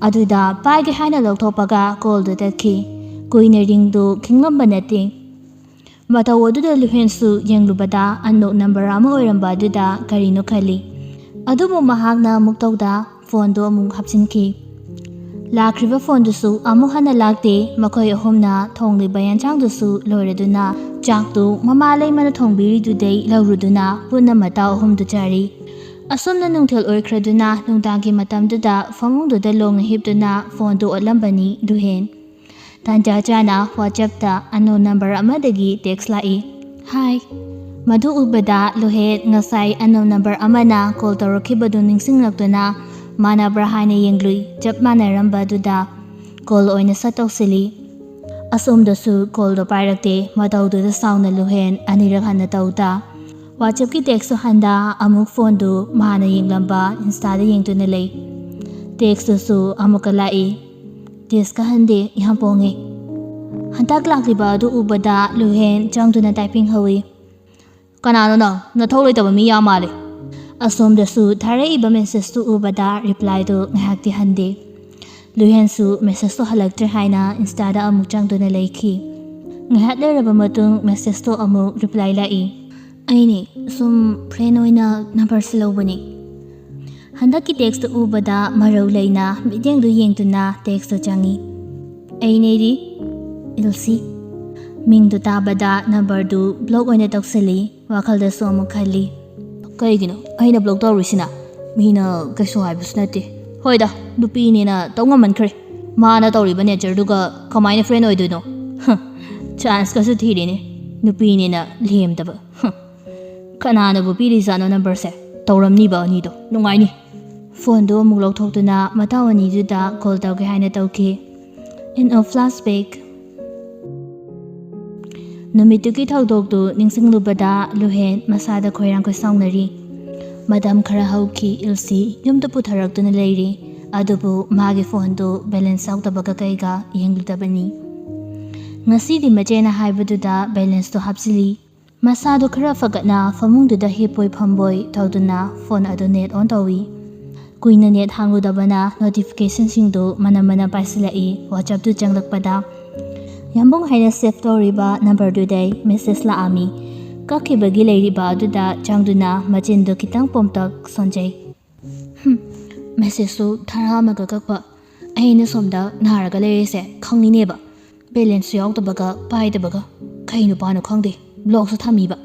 ꯑꯗꯨꯗ ꯄꯥꯏꯒꯦ ꯍꯥꯏꯅ ꯂꯧꯊꯣꯛꯄꯒ ꯀꯣꯜꯗꯨ ꯇꯠꯈꯤ꯫ ꯀꯨꯏꯅ ꯔꯤꯡꯗꯨ ꯈꯤꯡꯂꯝꯕ ꯅꯠꯇꯦ꯫ ꯃꯇꯧ ꯑꯗꯨꯗ ꯂꯨꯍꯦꯟꯁꯨ ꯌꯦꯡꯂꯨꯕꯗ unknown number ꯑꯃ ꯑꯣꯏꯔꯝꯕ ꯑꯗꯨꯗ ꯀꯔꯤꯅꯣ ꯈꯜꯂꯤ꯫ ꯑꯗꯨꯕꯨ ꯃꯍꯥꯛꯅ ꯑꯃꯨꯛ ꯇꯧꯗ ꯐꯣꯟꯗꯨ ꯑꯃꯨꯛ ꯍꯥꯞꯆꯤꯟꯈꯤ꯫ ꯂꯥꯛꯈ꯭ꯔꯤꯕ ꯐꯣꯟꯗꯨꯁꯨ ꯑꯃꯨꯛ ꯍꯟꯅ ꯂꯥꯛꯇꯦ꯫ ꯃꯈꯣꯏ ꯑꯍꯨꯝꯅ ꯊꯣꯡꯂꯤꯕ ꯌꯦꯟꯁꯥꯡꯗꯨꯁꯨ ꯂꯣꯏꯔꯗꯨꯅ ꯆꯥꯛꯇꯨ ꯃꯃꯥ ꯂꯩꯃꯅ ꯊꯣꯡꯕꯤꯔꯤꯗꯨꯗꯩ ꯂꯧꯔꯨꯗꯨꯅ ꯄꯨꯟꯅ ꯃꯇꯥꯎ ꯑꯍꯨꯝꯗꯨ ꯆꯥꯔꯤ꯫ ꯑꯁꯨꯝꯅ ꯅꯨꯡꯊꯤꯜ ꯑꯣꯏꯈ꯭ꯔꯗꯨꯅ ꯅꯨꯡꯗꯥꯡꯒꯤ ꯃꯇꯝꯗꯨꯗ ꯐꯃꯨꯡꯗꯨꯗ ꯂꯣꯡꯅ ꯍꯤꯞꯇꯨꯅ ꯐꯣꯟꯗꯨ ꯑꯣꯠꯂꯝꯕꯅꯤ ꯂꯨꯍꯦꯟ꯫ ꯇꯥꯟꯖꯥ ꯆꯥꯅ WhatsApp-ꯇ unknown number ꯑꯃꯗꯒꯤ text ꯂꯥꯛꯏ꯫ ꯍꯥꯏ꯫ ꯃꯗꯨ ꯎꯕꯗ ꯂꯨꯍꯦꯟ ꯉꯁꯥꯏ unknown number ꯑꯃꯅ ꯀꯣꯜ ꯇꯧꯔꯛꯈꯤꯕꯗꯨ ꯅꯤꯡꯁꯤꯡꯂꯛꯇꯨꯅ ꯃꯥꯟꯅꯕ꯭ꯔꯥ ꯍꯥꯏꯅ ꯌꯦꯡꯂꯨꯏ꯫ ꯆꯞ ꯃꯥꯟꯅꯔꯝꯕꯗꯨꯗ ꯀꯣꯜ ꯑꯣꯏꯅ ꯁꯠ ꯇꯧꯁꯤꯜꯂꯤ꯫ ꯑꯁꯣꯝꯗꯁꯨ ꯀꯣꯜꯗꯣ ꯄꯥꯏꯔꯛꯇꯦ꯫ ꯃꯇꯧꯗꯨꯗ ꯁꯥꯎꯅ ꯂꯨꯍꯦꯟ ꯑꯅꯤꯔꯛ ꯍꯟꯅ ꯇꯧꯗ WhatsAppꯀꯤ textꯇꯨ ꯍꯟꯗ ꯑꯃꯨꯛ phoneꯗꯨ ꯃꯥꯅ ꯌꯦꯡꯂꯝꯕ Instaꯗ ꯌꯦꯡꯗꯨꯅ ꯂꯩ꯫ Textꯇꯨꯁꯨ ꯑꯃꯨꯛꯀ ꯂꯥꯛꯏ꯫ Textꯀ ꯍꯟꯗꯦ, ꯌꯥꯝ ꯄꯣꯡꯉꯦ꯫ ꯍꯟꯗꯛ ꯂꯥꯛꯂꯤꯕ ꯑꯗꯨ ꯎꯕꯗ ꯂꯨꯍꯦꯟ ꯆꯪꯗꯨꯅ typing ꯍꯧꯏ꯫ "ꯀꯅꯥꯅꯣ ꯅꯪ? ꯅꯊꯧ ꯂꯩꯇꯕ ꯃꯤ ꯌꯥꯝ ꯃꯥꯜꯂꯦ꯫" ꯑꯁꯣꯝꯗꯁꯨ ꯊꯥꯔꯛꯏꯕ messageꯇꯨ ꯎꯕꯗ replyꯗꯨ ꯉꯥꯏꯍꯥꯛꯇꯤ ꯍꯟꯗꯦ꯫ ꯂꯨꯍꯦꯟꯁꯨ messageꯇꯣ ꯍꯜꯂꯛꯇ꯭ꯔꯦ ꯍꯥꯏꯅ Instaꯗ ꯑꯃꯨꯛ ꯆꯪꯗꯨꯅ ꯂꯩꯈꯤ꯫ ꯉꯥꯏꯍꯥꯛ ꯂꯩꯔꯕ ꯃꯇꯨꯡ messageꯇꯣ ꯑꯃꯨꯛ reply ꯂꯥꯛꯏ꯫ "ꯑꯩꯅꯦ, ꯁꯨꯝ friend ꯑꯣꯏꯅ number ꯁꯤꯜꯍꯧꯕꯅꯦ꯫" ꯍꯟꯗꯛꯀꯤ textꯇꯨ ꯎꯕꯗ ꯃꯔꯧ ꯂꯩꯅ ꯃꯤꯠꯌꯦꯡꯗꯨ ꯌꯦꯡꯗꯨꯅ textꯇꯨ ꯆꯪꯉꯤ꯫ "ꯑꯩꯅꯦꯗꯤ?" "ꯏꯜꯁꯤ꯫" ꯃꯤꯡꯗꯨ ꯇꯥꯕꯗ numberꯗꯨ block ꯑꯣꯏꯅ ꯇꯧꯁꯤꯜꯂꯤ꯫ ꯋꯥꯈꯜꯗꯁꯨ ꯑꯃꯨꯛ ꯈꯜꯂꯤ꯫ "ꯀꯩꯒꯤꯅꯣ ꯑꯩꯅ block ꯇꯧꯔꯤꯁꯤꯅ? ꯃꯤꯅ ꯀꯩꯁꯨ ꯍꯥꯏꯕꯁꯨ ꯅꯠꯇꯦ꯫ ꯍꯣꯏꯗ, ꯅꯨꯄꯤꯅꯦꯅ ꯇꯧ ꯉꯝꯃꯟꯈ꯭ꯔꯦ꯫ ꯃꯥꯅ ꯇꯧꯔꯤꯕ natureꯗꯨꯒ ꯀꯃꯥꯏꯅ friend ꯑꯣꯏꯗꯣꯏꯅꯣ? ꯍ, chanceꯀꯁꯨ ꯊꯤꯔꯤꯅꯦ꯫ ꯅꯨꯄꯤꯅꯦꯅ ꯂꯦꯝꯗꯕ꯫ ꯍ, ꯀꯅꯥꯅꯕꯨ ꯄꯤꯔꯤꯖꯥꯠꯅꯣ numberꯁꯦ? ꯇꯧꯔꯝꯅꯤꯕ ꯑꯅꯤꯗꯣ꯫ ꯅꯨꯡꯉꯥꯏꯅꯤ꯫" Phoneꯗꯨ ꯑꯃꯨꯛ ꯂꯧꯊꯣꯛꯇꯨꯅ ꯃꯇꯥꯎ ꯑꯅꯤꯗꯨꯗ call ꯇꯧꯒꯦ ꯍꯥꯏꯅ ꯇꯧꯈꯤ꯫ In a flashback꯫ ꯅꯨꯃꯤꯠꯇꯨꯒꯤ ꯊꯧꯗꯣꯛꯇꯨ ꯅꯤꯡꯁꯤꯡꯂꯨꯕꯗ ꯂꯨꯍꯦꯟ ꯃꯁꯥꯗ ꯈꯣꯏꯔꯥꯡ ꯈꯣꯏꯁꯥꯎꯅꯔꯤ꯫ ꯃꯇꯝ ꯈꯔ ꯍꯧꯈꯤ, ꯏꯜꯁꯤ ꯌꯨꯝꯗ ꯄꯨꯊꯔꯛꯇꯨꯅ ꯂꯩꯔꯤ꯫ ꯑꯗꯨꯕꯨ ꯃꯥꯒꯤ phoneꯗꯨ balance ꯌꯥꯎꯗꯕꯒ ꯀꯩꯒ ꯌꯦꯡꯂꯨꯗꯕꯅꯤ꯫ ꯉꯁꯤꯗꯤ ꯃꯆꯦꯅ ꯍꯥꯏꯕꯗꯨꯗ balanceꯇꯨ ꯍꯥꯞꯆꯤꯜꯂꯤ꯫ ꯃꯁꯥꯗꯨ ꯈꯔ ꯐꯒꯠꯅ ꯐꯃꯨꯡꯗꯨꯗ ꯍꯤꯞꯄꯣꯏ ꯐꯝꯕꯣꯏ ꯇꯧꯗꯨꯅ phone ꯑꯗꯨ net on ꯇꯧꯏ꯫ ꯀꯨꯏꯅ net ꯍꯥꯡꯂꯨꯗꯕꯅ notificationꯁꯤꯡꯗꯨ ꯃꯅꯝ ꯃꯅꯝ ꯄꯥꯏꯁꯤꯜꯂꯛꯏ꯫ WhatsAppꯇꯨ ꯆꯪꯂꯛꯄꯗ ꯌꯥꯝꯕꯨꯡ ꯍꯥꯏꯅ save ꯇꯧꯔꯤꯕ numberꯗꯨꯗꯩ message ꯂꯥꯛꯑꯝꯃꯤ꯫ ꯀꯛꯈꯤꯕꯒꯤ ꯂꯩꯔꯤꯕ ꯑꯗꯨꯗ ꯆꯪꯗꯨꯅ ꯃꯆꯤꯟꯗꯨ ꯈꯤꯇꯪ ꯄꯣꯝꯇꯛ ꯁꯣꯟꯖꯩ꯫ "ꯍꯨꯝ, messageꯁꯨ ꯊꯥꯔꯛꯑꯝꯃꯒ ꯀꯛꯄ꯫ ꯑꯩꯅ ꯁꯣꯝꯗ ꯅꯥꯔꯒ ꯂꯩꯔꯤꯁꯦ ꯈꯪꯉꯤꯅꯦꯕ꯫ Balanceꯁꯨ ꯌꯥꯎꯗꯕꯒ ꯄꯥꯏꯗꯕꯒ꯫ ꯀꯩ ꯅꯨꯄꯥꯅꯣ ꯈꯪꯗꯦ, blockꯁꯨ ꯊꯝꯃꯤꯕ꯫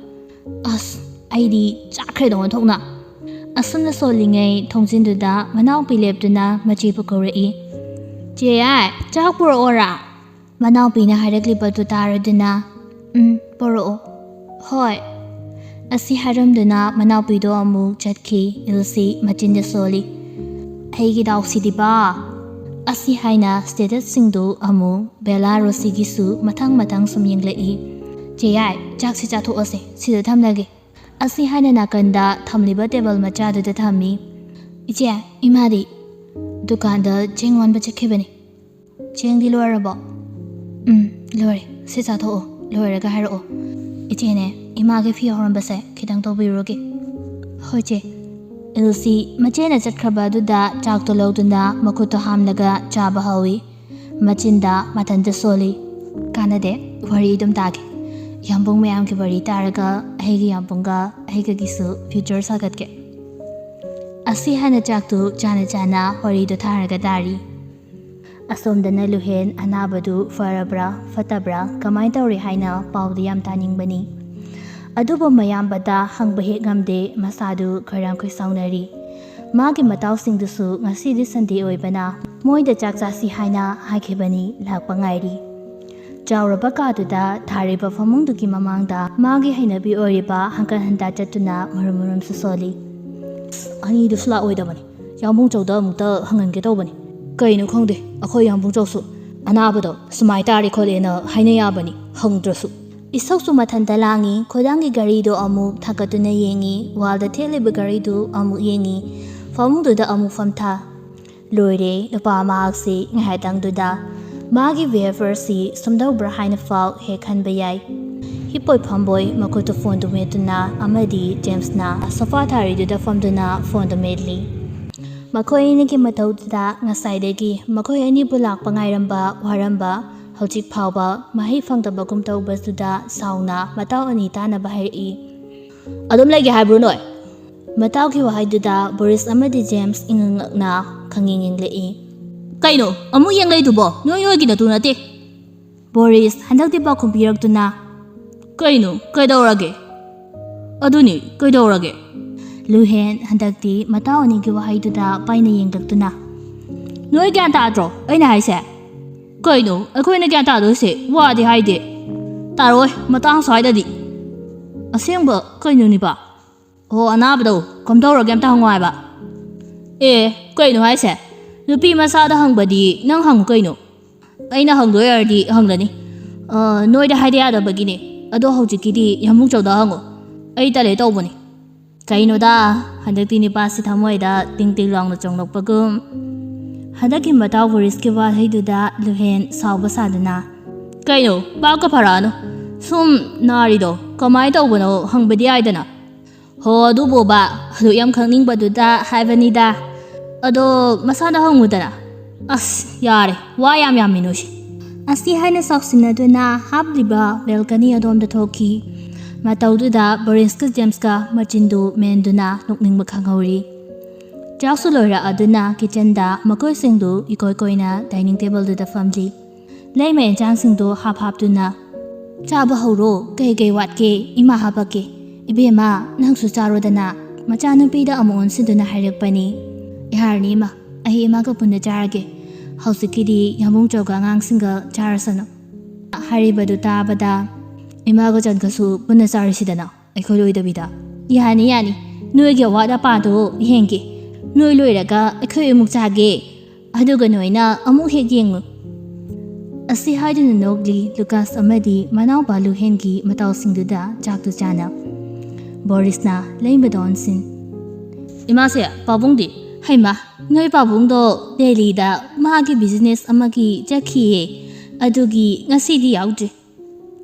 ꯑꯁ, ꯑꯩꯗꯤ ꯆꯥꯛꯈ꯭ꯔꯦꯗ ꯑꯣꯟꯊꯣꯛꯅ꯫" ꯑꯁꯨꯝꯅ ꯁꯣꯜꯂꯤꯉꯩ ꯊꯣꯡꯖꯤꯟꯗꯨꯗ ꯃꯅꯥꯎꯄꯤ ꯂꯦꯞꯇꯨꯅ ꯃꯆꯦꯕꯨ ꯀꯧꯔꯛꯏ꯫ "ꯆꯦ ꯌꯥꯏ, ꯆꯥꯛ ꯄꯨꯔꯛꯑꯣꯔꯥ?" ꯃꯅꯥꯎꯄꯤꯅ ꯍꯥꯏꯔꯛꯂꯤꯕꯗꯨ ꯇꯥꯔꯗꯨꯅ, "ꯎꯝ, ꯄꯨꯔꯛꯑꯣ꯫" "ꯍꯣꯏ꯫" ꯑꯁꯤ ꯍꯥꯏꯔꯝꯗꯨꯅ ꯃꯅꯥꯎꯄꯤꯗꯣ ꯑꯃꯨꯛ ꯆꯠꯈꯤ꯫ ꯏꯜꯁꯤ ꯃꯆꯤꯟꯗ ꯁꯣꯜꯂꯤ꯫ "ꯑꯩꯒꯤ ꯗꯥꯎꯁꯤꯗꯤꯕ!" ꯑꯁꯤ ꯍꯥꯏꯅ statusꯁꯤꯡꯗꯨ ꯑꯃꯨꯛ ꯕꯦꯂꯥ ꯔꯣꯁꯤꯒꯤꯁꯨ ꯃꯊꯪ ꯃꯊꯪ ꯁꯨꯝ ꯌꯦꯡꯂꯛꯏ꯫ "ꯆꯦ ꯌꯥꯏ, ꯆꯥꯛꯁꯤ ꯆꯥꯊꯣꯛꯑꯁꯦ, ꯁꯤꯗ ꯊꯝꯂꯒꯦ꯫" ꯑꯁꯤ ꯍꯥꯏꯅ ꯅꯥꯀꯟꯗ ꯊꯝꯂꯤꯕ ꯇꯦꯕꯜ ꯃꯆꯥꯗꯨꯗ ꯊꯝꯃꯤ꯫ "ꯏꯆꯦ, ꯏꯃꯥꯗꯤ?" "ꯗꯨꯀꯥꯟꯗ ꯆꯦꯡ ꯑꯣꯟꯕ ꯆꯠꯈꯤꯕꯅꯤ꯫" "ꯆꯦꯡꯗꯤ ꯂꯣꯏꯔꯕꯣ?" "ꯎꯝ, ꯂꯣꯏꯔꯦ꯫ ꯁꯤ ꯆꯥꯊꯣꯛꯑꯣ, ꯂꯣꯏꯔꯒ ꯍꯥꯏꯔꯛꯑꯣ꯫ ꯏꯆꯦꯅꯦ, ꯏꯃꯥꯒꯤ ꯐꯤ ꯍꯧꯔꯝꯕꯁꯦ ꯈꯤꯇꯪ ꯇꯧꯕꯤꯔꯨꯔꯒꯦ꯫" "ꯍꯣꯏ, ꯆꯦ꯫" ꯏꯜꯁꯤ ꯃꯆꯦꯅ ꯆꯠꯈ꯭ꯔꯕ ꯑꯗꯨꯗ ꯆꯥꯛꯇꯣ ꯂꯧꯗꯨꯅ ꯃꯈꯨꯠꯇꯣ ꯍꯥꯝꯂꯒ ꯆꯥꯕ ꯍꯧꯏ꯫ ꯃꯆꯤꯟꯗ ꯃꯊꯟꯇ ꯁꯣꯜꯂꯤ꯫ "ꯀꯥꯟꯅꯗꯦ, ꯋꯥꯔꯤ ꯑꯗꯨꯝ ꯇꯥꯒꯦ꯫ ꯌꯥꯝꯕꯨꯡ ꯃꯌꯥꯝꯒꯤ ꯋꯥꯔꯤ ꯇꯥꯔꯒ ꯑꯩꯒꯤ ꯌꯥꯝꯕꯨꯡꯒ ꯑꯩꯒꯒꯤꯁꯨ ꯐ꯭ꯌꯨꯆꯔ ꯁꯥꯒꯠꯀꯦ꯫" ꯑꯁꯤ ꯍꯥꯏꯅ ꯆꯥꯛꯇꯨ ꯆꯥꯅ ꯆꯥꯅ ꯋꯥꯔꯤꯗꯨ ꯊꯥꯔꯒ ꯇꯥꯔꯤ꯫ ꯑꯁꯣꯝꯗꯅ ꯂꯨꯍꯦꯟ ꯑꯅꯥꯕꯗꯨ ꯐꯔꯕ꯭ꯔꯥ ꯐꯠꯇꯕ꯭ꯔꯥ ꯀꯃꯥꯏꯅ ꯇꯧꯔꯤ ꯍꯥꯏꯅ ꯄꯥꯎꯗꯤ ꯌꯥꯝ ꯇꯥꯅꯤꯡꯕꯅꯤ꯫ ꯑꯗꯨꯕꯨ ꯃꯌꯥꯝꯕꯗ ꯍꯪꯕ ꯍꯦꯛ ꯉꯝꯗꯦ, ꯃꯁꯥꯗꯨ ꯈꯣꯏꯔꯥꯡ ꯈꯣꯏꯁꯥꯎꯅꯔꯤ꯫ ꯃꯥꯒꯤ ꯃꯇꯥꯎꯁꯤꯡꯗꯨꯁꯨ ꯉꯁꯤꯗꯤ ꯁꯟꯗꯦ ꯑꯣꯏꯕꯅ ꯃꯣꯏꯗ ꯆꯥꯛ ꯆꯥꯁꯤ ꯍꯥꯏꯅ ꯍꯥꯏꯈꯤꯕꯅꯤ, ꯂꯥꯛꯄ ꯉꯥꯏꯔꯤ꯫ ꯆꯥꯎꯔꯕ ꯀꯥꯗꯨꯗ ꯊꯥꯔꯤꯕ ꯐꯃꯨꯡꯗꯨꯒꯤ ꯃꯃꯥꯡꯗ ꯃꯥꯒꯤ ꯍꯩꯅꯕꯤ ꯑꯣꯏꯔꯤꯕ ꯍꯪꯀꯠ ꯍꯟꯗꯥ ꯆꯠꯇꯨꯅ ꯃꯔꯨꯝ ꯃꯔꯨꯝꯁꯨ ꯁꯣꯜꯂꯤ꯫ "ꯑꯅꯤꯗꯨꯁꯨ ꯂꯥꯛꯑꯣꯏꯗꯕꯅꯤ꯫ ꯌꯥꯝꯕꯨꯡ ꯆꯧꯗ ꯑꯃꯨꯛꯇ ꯍꯪꯍꯟꯒꯦ ꯇꯧꯕꯅꯤ꯫ ꯀꯩꯅꯣ ꯈꯪꯗꯦ, ꯑꯩꯈꯣꯏ ꯌꯥꯝꯕꯨꯡ ꯆꯧꯁꯨ ꯑꯅꯥꯕꯗꯣ ꯁꯨꯃꯥꯏ ꯇꯥꯔꯦ ꯈꯣꯠꯂꯦꯅ ꯍꯥꯏꯅ ꯌꯥꯕꯅꯤ, ꯍꯪꯗ꯭ꯔꯁꯨ꯫" ꯏꯁꯧꯁꯨ ꯃꯊꯟꯇ ꯂꯥꯡꯉꯤ꯫ ꯈꯨꯗꯥꯡꯒꯤ ꯘꯔꯤꯗꯨ ꯑꯃꯨꯛ ꯊꯥꯡꯒꯠꯇꯨꯅ ꯌꯦꯡꯉꯤ, ꯋꯥꯜꯗ ꯊꯦꯠꯂꯤꯕ ꯘꯔꯤꯗꯨ ꯑꯃꯨꯛ ꯌꯦꯡꯉꯤ, ꯐꯃꯨꯡꯗꯨꯗ ꯑꯃꯨꯛ ꯐꯝꯊ꯫ ꯂꯣꯏꯔꯦ, ꯅꯨꯄꯥ ꯃꯍꯥꯛꯁꯤ ꯉꯥꯏꯍꯥꯛꯇꯪꯗꯨꯗ ꯃꯥꯒꯤ ꯕꯤꯍꯦꯕꯤꯌꯔꯁꯤ ꯁꯨꯝꯗꯧꯕ꯭ꯔꯥ ꯍꯥꯏꯅ ꯐꯥꯎ ꯍꯦꯛ ꯈꯟꯕ ꯌꯥꯏ꯫ ꯍꯤꯞꯄꯣꯏ ꯐꯝꯕꯣꯏ ꯃꯈꯨꯠꯇ ꯐꯣꯟꯗꯨ ꯃꯦꯠꯇꯨꯅ ꯑꯃꯗꯤ ꯖꯦꯝꯁꯅ ꯁꯣꯐꯥ ꯊꯥꯔꯤꯗꯨꯗ ꯐꯝꯗꯨꯅ ꯐꯣꯟꯗꯨ ꯃꯦꯠꯂꯤ꯫ ꯃꯈꯣꯏ ꯑꯅꯤꯒꯤ ꯃꯇꯧꯗꯨꯗ ꯉꯁꯥꯏꯗꯒꯤ ꯃꯈꯣꯏ ꯑꯅꯤꯕꯨ ꯂꯥꯛꯄ ꯉꯥꯏꯔꯝꯕ ꯋꯥꯔꯝꯕ ꯍꯧꯖꯤꯛ ꯐꯥꯎꯕ ꯃꯍꯩ ꯐꯪꯗꯕꯒꯨꯝ ꯇꯧꯕꯗꯨꯗ ꯁꯥꯎꯅ ꯃꯇꯥꯎ ꯑꯅꯤ ꯇꯥꯅꯕ ꯍꯥꯏꯔꯛꯏ꯫ "ꯑꯗꯨꯝ ꯂꯩꯒꯦ ꯍꯥꯏꯕ꯭ꯔꯣ ꯅꯣꯏ?" ꯃꯇꯥꯎꯒꯤ ꯋꯥꯍꯩꯗꯨꯗ ꯕꯣꯔꯤꯁ ꯑꯃꯗꯤ ꯖꯦꯝꯁ ꯏꯉꯛꯉꯛꯅ ꯈꯪꯌꯦꯡ ꯌꯦꯡꯂꯛꯏ꯫ "ꯀꯩꯅꯣ ꯑꯃꯨꯛ ꯌꯦꯡꯂꯛꯏꯗꯨꯕꯣ? ꯅꯣꯏ ꯅꯣꯏꯒꯤ ꯅꯇꯨ ꯅꯠꯇꯦ꯫" ꯕꯣꯔꯤꯁ ꯍꯟꯗꯛꯇꯤ ꯄꯥꯎꯈꯨꯝ ꯄꯤꯔꯛꯇꯨꯅ, "ꯀꯩꯅꯣ? ꯀꯩꯗꯧꯔꯒꯦ? ꯑꯗꯨꯅꯤ, ꯀꯩꯗꯧꯔꯒꯦ?" ꯂꯨꯍꯦꯟ ꯍꯟꯗꯛꯇꯤ ꯃꯇꯥꯎ ꯑꯅꯤꯒꯤ ꯋꯥꯍꯩꯗꯨꯗ ꯄꯥꯏꯅ ꯌꯦꯡꯂꯛꯇꯨꯅ, "ꯅꯣꯏ ꯒ꯭ꯌꯥꯟ ꯇꯥꯗ꯭ꯔꯣ ꯑꯩꯅ ꯍꯥꯏꯁꯦ? ꯀꯩꯅꯣ ꯑꯩꯈꯣꯏꯅ ꯒ꯭ꯌꯥꯟ ꯇꯥꯗꯣꯏꯁꯦ ꯋꯥꯗꯤ ꯍꯥꯏꯗꯦ꯫ ꯇꯥꯔꯣꯏ ꯃꯇꯥꯡ ꯁ꯭ꯋꯥꯏꯗꯗꯤ꯫ ꯑꯁꯦꯡꯕ ꯀꯩꯅꯣꯅꯤꯕ? ꯑꯣ, ꯑꯅꯥꯕꯗꯣ ꯀꯝꯗꯧꯔꯒꯦ ꯑꯝꯇ ꯍꯪꯉꯣ ꯍꯥꯏꯕ꯫" "ꯑꯦ, ꯀꯩꯅꯣ ꯍꯥꯏꯁꯦ? ꯅꯨꯄꯤ ꯃꯆꯥꯗ ꯍꯪꯕꯗꯤ ꯅꯪ ꯍꯪꯉꯨ ꯀꯩꯅꯣ꯫ ꯑꯩꯅ ꯍꯪꯗꯣꯏ ꯑꯣꯏꯔꯗꯤ ꯍꯪꯂꯅꯤ꯫ ꯑ, ꯅꯣꯏꯗ ꯍꯥꯏꯗ ꯌꯥꯗꯕꯒꯤꯅꯦ꯫ ꯑꯗꯣ ꯍꯧꯖꯤꯛꯀꯤꯗꯤ ꯌꯥꯝꯕꯨꯡ ꯆꯧꯗ ꯍꯪꯉꯣ꯫" ꯑꯩ ꯇꯜꯂꯦ ꯇꯧꯕꯅꯤ꯫ ꯀꯩꯅꯣꯗ, ꯍꯟꯗꯛꯇꯤ ꯅꯤꯄꯥꯁꯤ ꯊꯃꯣꯏꯗ ꯇꯤꯡ ꯇꯤꯡ ꯂꯥꯎꯅ ꯆꯣꯡꯂꯛꯄꯒꯨꯝ꯫ ꯍꯟꯗꯛꯀꯤ ꯃꯇꯥꯎ ꯕꯣꯔꯤꯁꯀꯤ ꯋꯥꯍꯩꯗꯨꯗ ꯂꯨꯍꯦꯟ ꯁꯥꯎꯕ ꯁꯥꯗꯨꯅ, "ꯀꯩꯅꯣ, ꯚꯥꯞꯀ ꯐꯔꯛꯑꯅꯨ꯫ ꯁꯨꯝ ꯅꯥꯔꯤꯗꯣ ꯀꯃꯥꯏꯅ ꯇꯧꯕꯅꯣ ꯍꯪꯕꯗꯤ ꯌꯥꯏꯗꯅ?" "ꯍꯣ, ꯑꯗꯨꯕꯣꯕ, ꯑꯗꯨ ꯌꯥꯝ ꯈꯪꯅꯤꯡꯕꯗꯨꯗ ꯍꯥꯏꯕꯅꯤꯗ꯫ ꯑꯗꯣ ꯃꯁꯥꯗ ꯍꯪꯉꯨꯗꯅ꯫" "ꯑꯁ, ꯌꯥꯔꯦ, ꯋꯥ ꯌꯥꯝ ꯌꯥꯝꯃꯤ ꯅꯣꯏꯁꯦ꯫" ꯑꯁꯤ ꯍꯥꯏꯅ ꯆꯥꯎꯁꯤꯟꯅꯗꯨꯅ ꯍꯥꯞꯂꯤꯕ ꯕꯦꯜꯀꯅꯤ ꯑꯗꯣꯝꯗ ꯊꯣꯛꯈꯤ꯫ ꯃꯇꯧꯗꯨꯗ ꯕꯣꯔꯤꯁꯀ ꯖꯦꯝꯁꯀ ꯃꯆꯤꯟꯗꯨ ꯃꯦꯟꯗꯨꯅ ꯅꯣꯛꯅꯤꯡꯕ ꯈꯪꯍꯧꯔꯤ꯫ ꯆꯥꯛꯁꯨ ꯂꯣꯏꯔꯛꯑꯗꯨꯅ ꯀꯤꯆꯟꯗ ꯃꯈꯣꯏꯁꯤꯡꯗꯨ ꯏꯀꯣꯏ ꯀꯣꯏꯅ ꯗꯥꯏꯅꯤꯡ ꯇꯦꯕꯜꯗꯨꯗ ꯐꯝꯂꯤ꯫ ꯂꯩꯃ ꯑꯦꯟꯁꯥꯡꯁꯤꯡꯗꯣ ꯍꯥꯞ ꯍꯥꯞꯇꯨꯅ, "ꯆꯥꯕ ꯍꯧꯔꯣ, ꯀꯩ ꯀꯩ ꯋꯥꯠꯀꯦ ꯏꯃꯥ ꯍꯥꯄꯛꯀꯦ꯫ ꯏꯕꯦꯝꯃ, ꯅꯪꯁꯨ ꯆꯥꯔꯣꯗꯅ, ꯃꯆꯥꯅꯨꯄꯤꯗ ꯑꯃꯨꯛ ꯑꯣꯟꯁꯤꯟꯗꯨꯅ ꯍꯥꯏꯔꯛꯄꯅꯤ꯫ ꯌꯥꯔꯅꯤ ꯏꯃꯥ, ꯑꯩ ꯏꯃꯥꯒ ꯄꯨꯟꯅ ꯆꯥꯔꯒꯦ꯫ ꯍꯧꯖꯤꯛꯀꯤꯗꯤ ꯌꯥꯝꯕꯨꯡ ꯆꯧꯒ ꯑꯉꯥꯡꯁꯤꯡꯒ ꯆꯥꯔꯁꯅꯨ꯫" ꯍꯥꯏꯔꯤꯕꯗꯨ ꯇꯥꯕꯗ, "ꯏꯃꯥꯒ ꯆꯟꯒꯁꯨ ꯄꯨꯟꯅ ꯆꯥꯔꯤꯁꯤꯗꯅ, ꯑꯩꯈꯣꯏ ꯂꯣꯏꯗꯕꯤꯗ꯫" "ꯌꯥꯅꯤ, ꯌꯥꯅꯤ, ꯅꯣꯏꯒꯤ ꯑꯋꯥꯠ ꯑꯄꯥꯗꯣ ꯌꯦꯡꯒꯦ꯫ ꯅꯣꯏ ꯂꯣꯏꯔꯒ ꯑꯩꯈꯣꯏ ꯑꯃꯨꯛ ꯆꯥꯒꯦ꯫ ꯑꯗꯨꯒ ꯅꯣꯏꯅ ꯑꯃꯨꯛ ꯍꯦꯛ ꯌꯦꯡꯉꯨ꯫" ꯑꯁꯤ ꯍꯥꯏꯗꯨꯅ ꯅꯣꯛꯂꯤ ꯂꯨꯀꯥꯁ ꯑꯃꯗꯤ ꯃꯅꯥꯎꯄꯥ ꯂꯨꯍꯦꯟꯒꯤ ꯃꯇꯥꯎꯁꯤꯡꯗꯨꯗ ꯆꯥꯛꯇꯨ ꯆꯥꯅ꯫ ꯕꯣꯔꯤꯁꯅ ꯂꯩꯃꯗ ꯑꯣꯟꯁꯤꯟ, "ꯏꯃꯥꯁꯦ, ꯄꯥꯕꯨꯡꯗꯤ?" "ꯍꯩꯃꯥ, ꯅꯣꯏ ꯄꯥꯕꯨꯡꯗꯣ ꯗꯦꯜꯂꯤꯗ ꯃꯥꯒꯤ ꯕꯤꯖꯤꯅꯦꯁ ꯑꯃꯒꯤ ꯆꯠꯈꯤꯌꯦ, ꯑꯗꯨꯒꯤ ꯉꯁꯤꯗꯤ ꯌꯥꯎꯗ꯭ꯔꯤ꯫"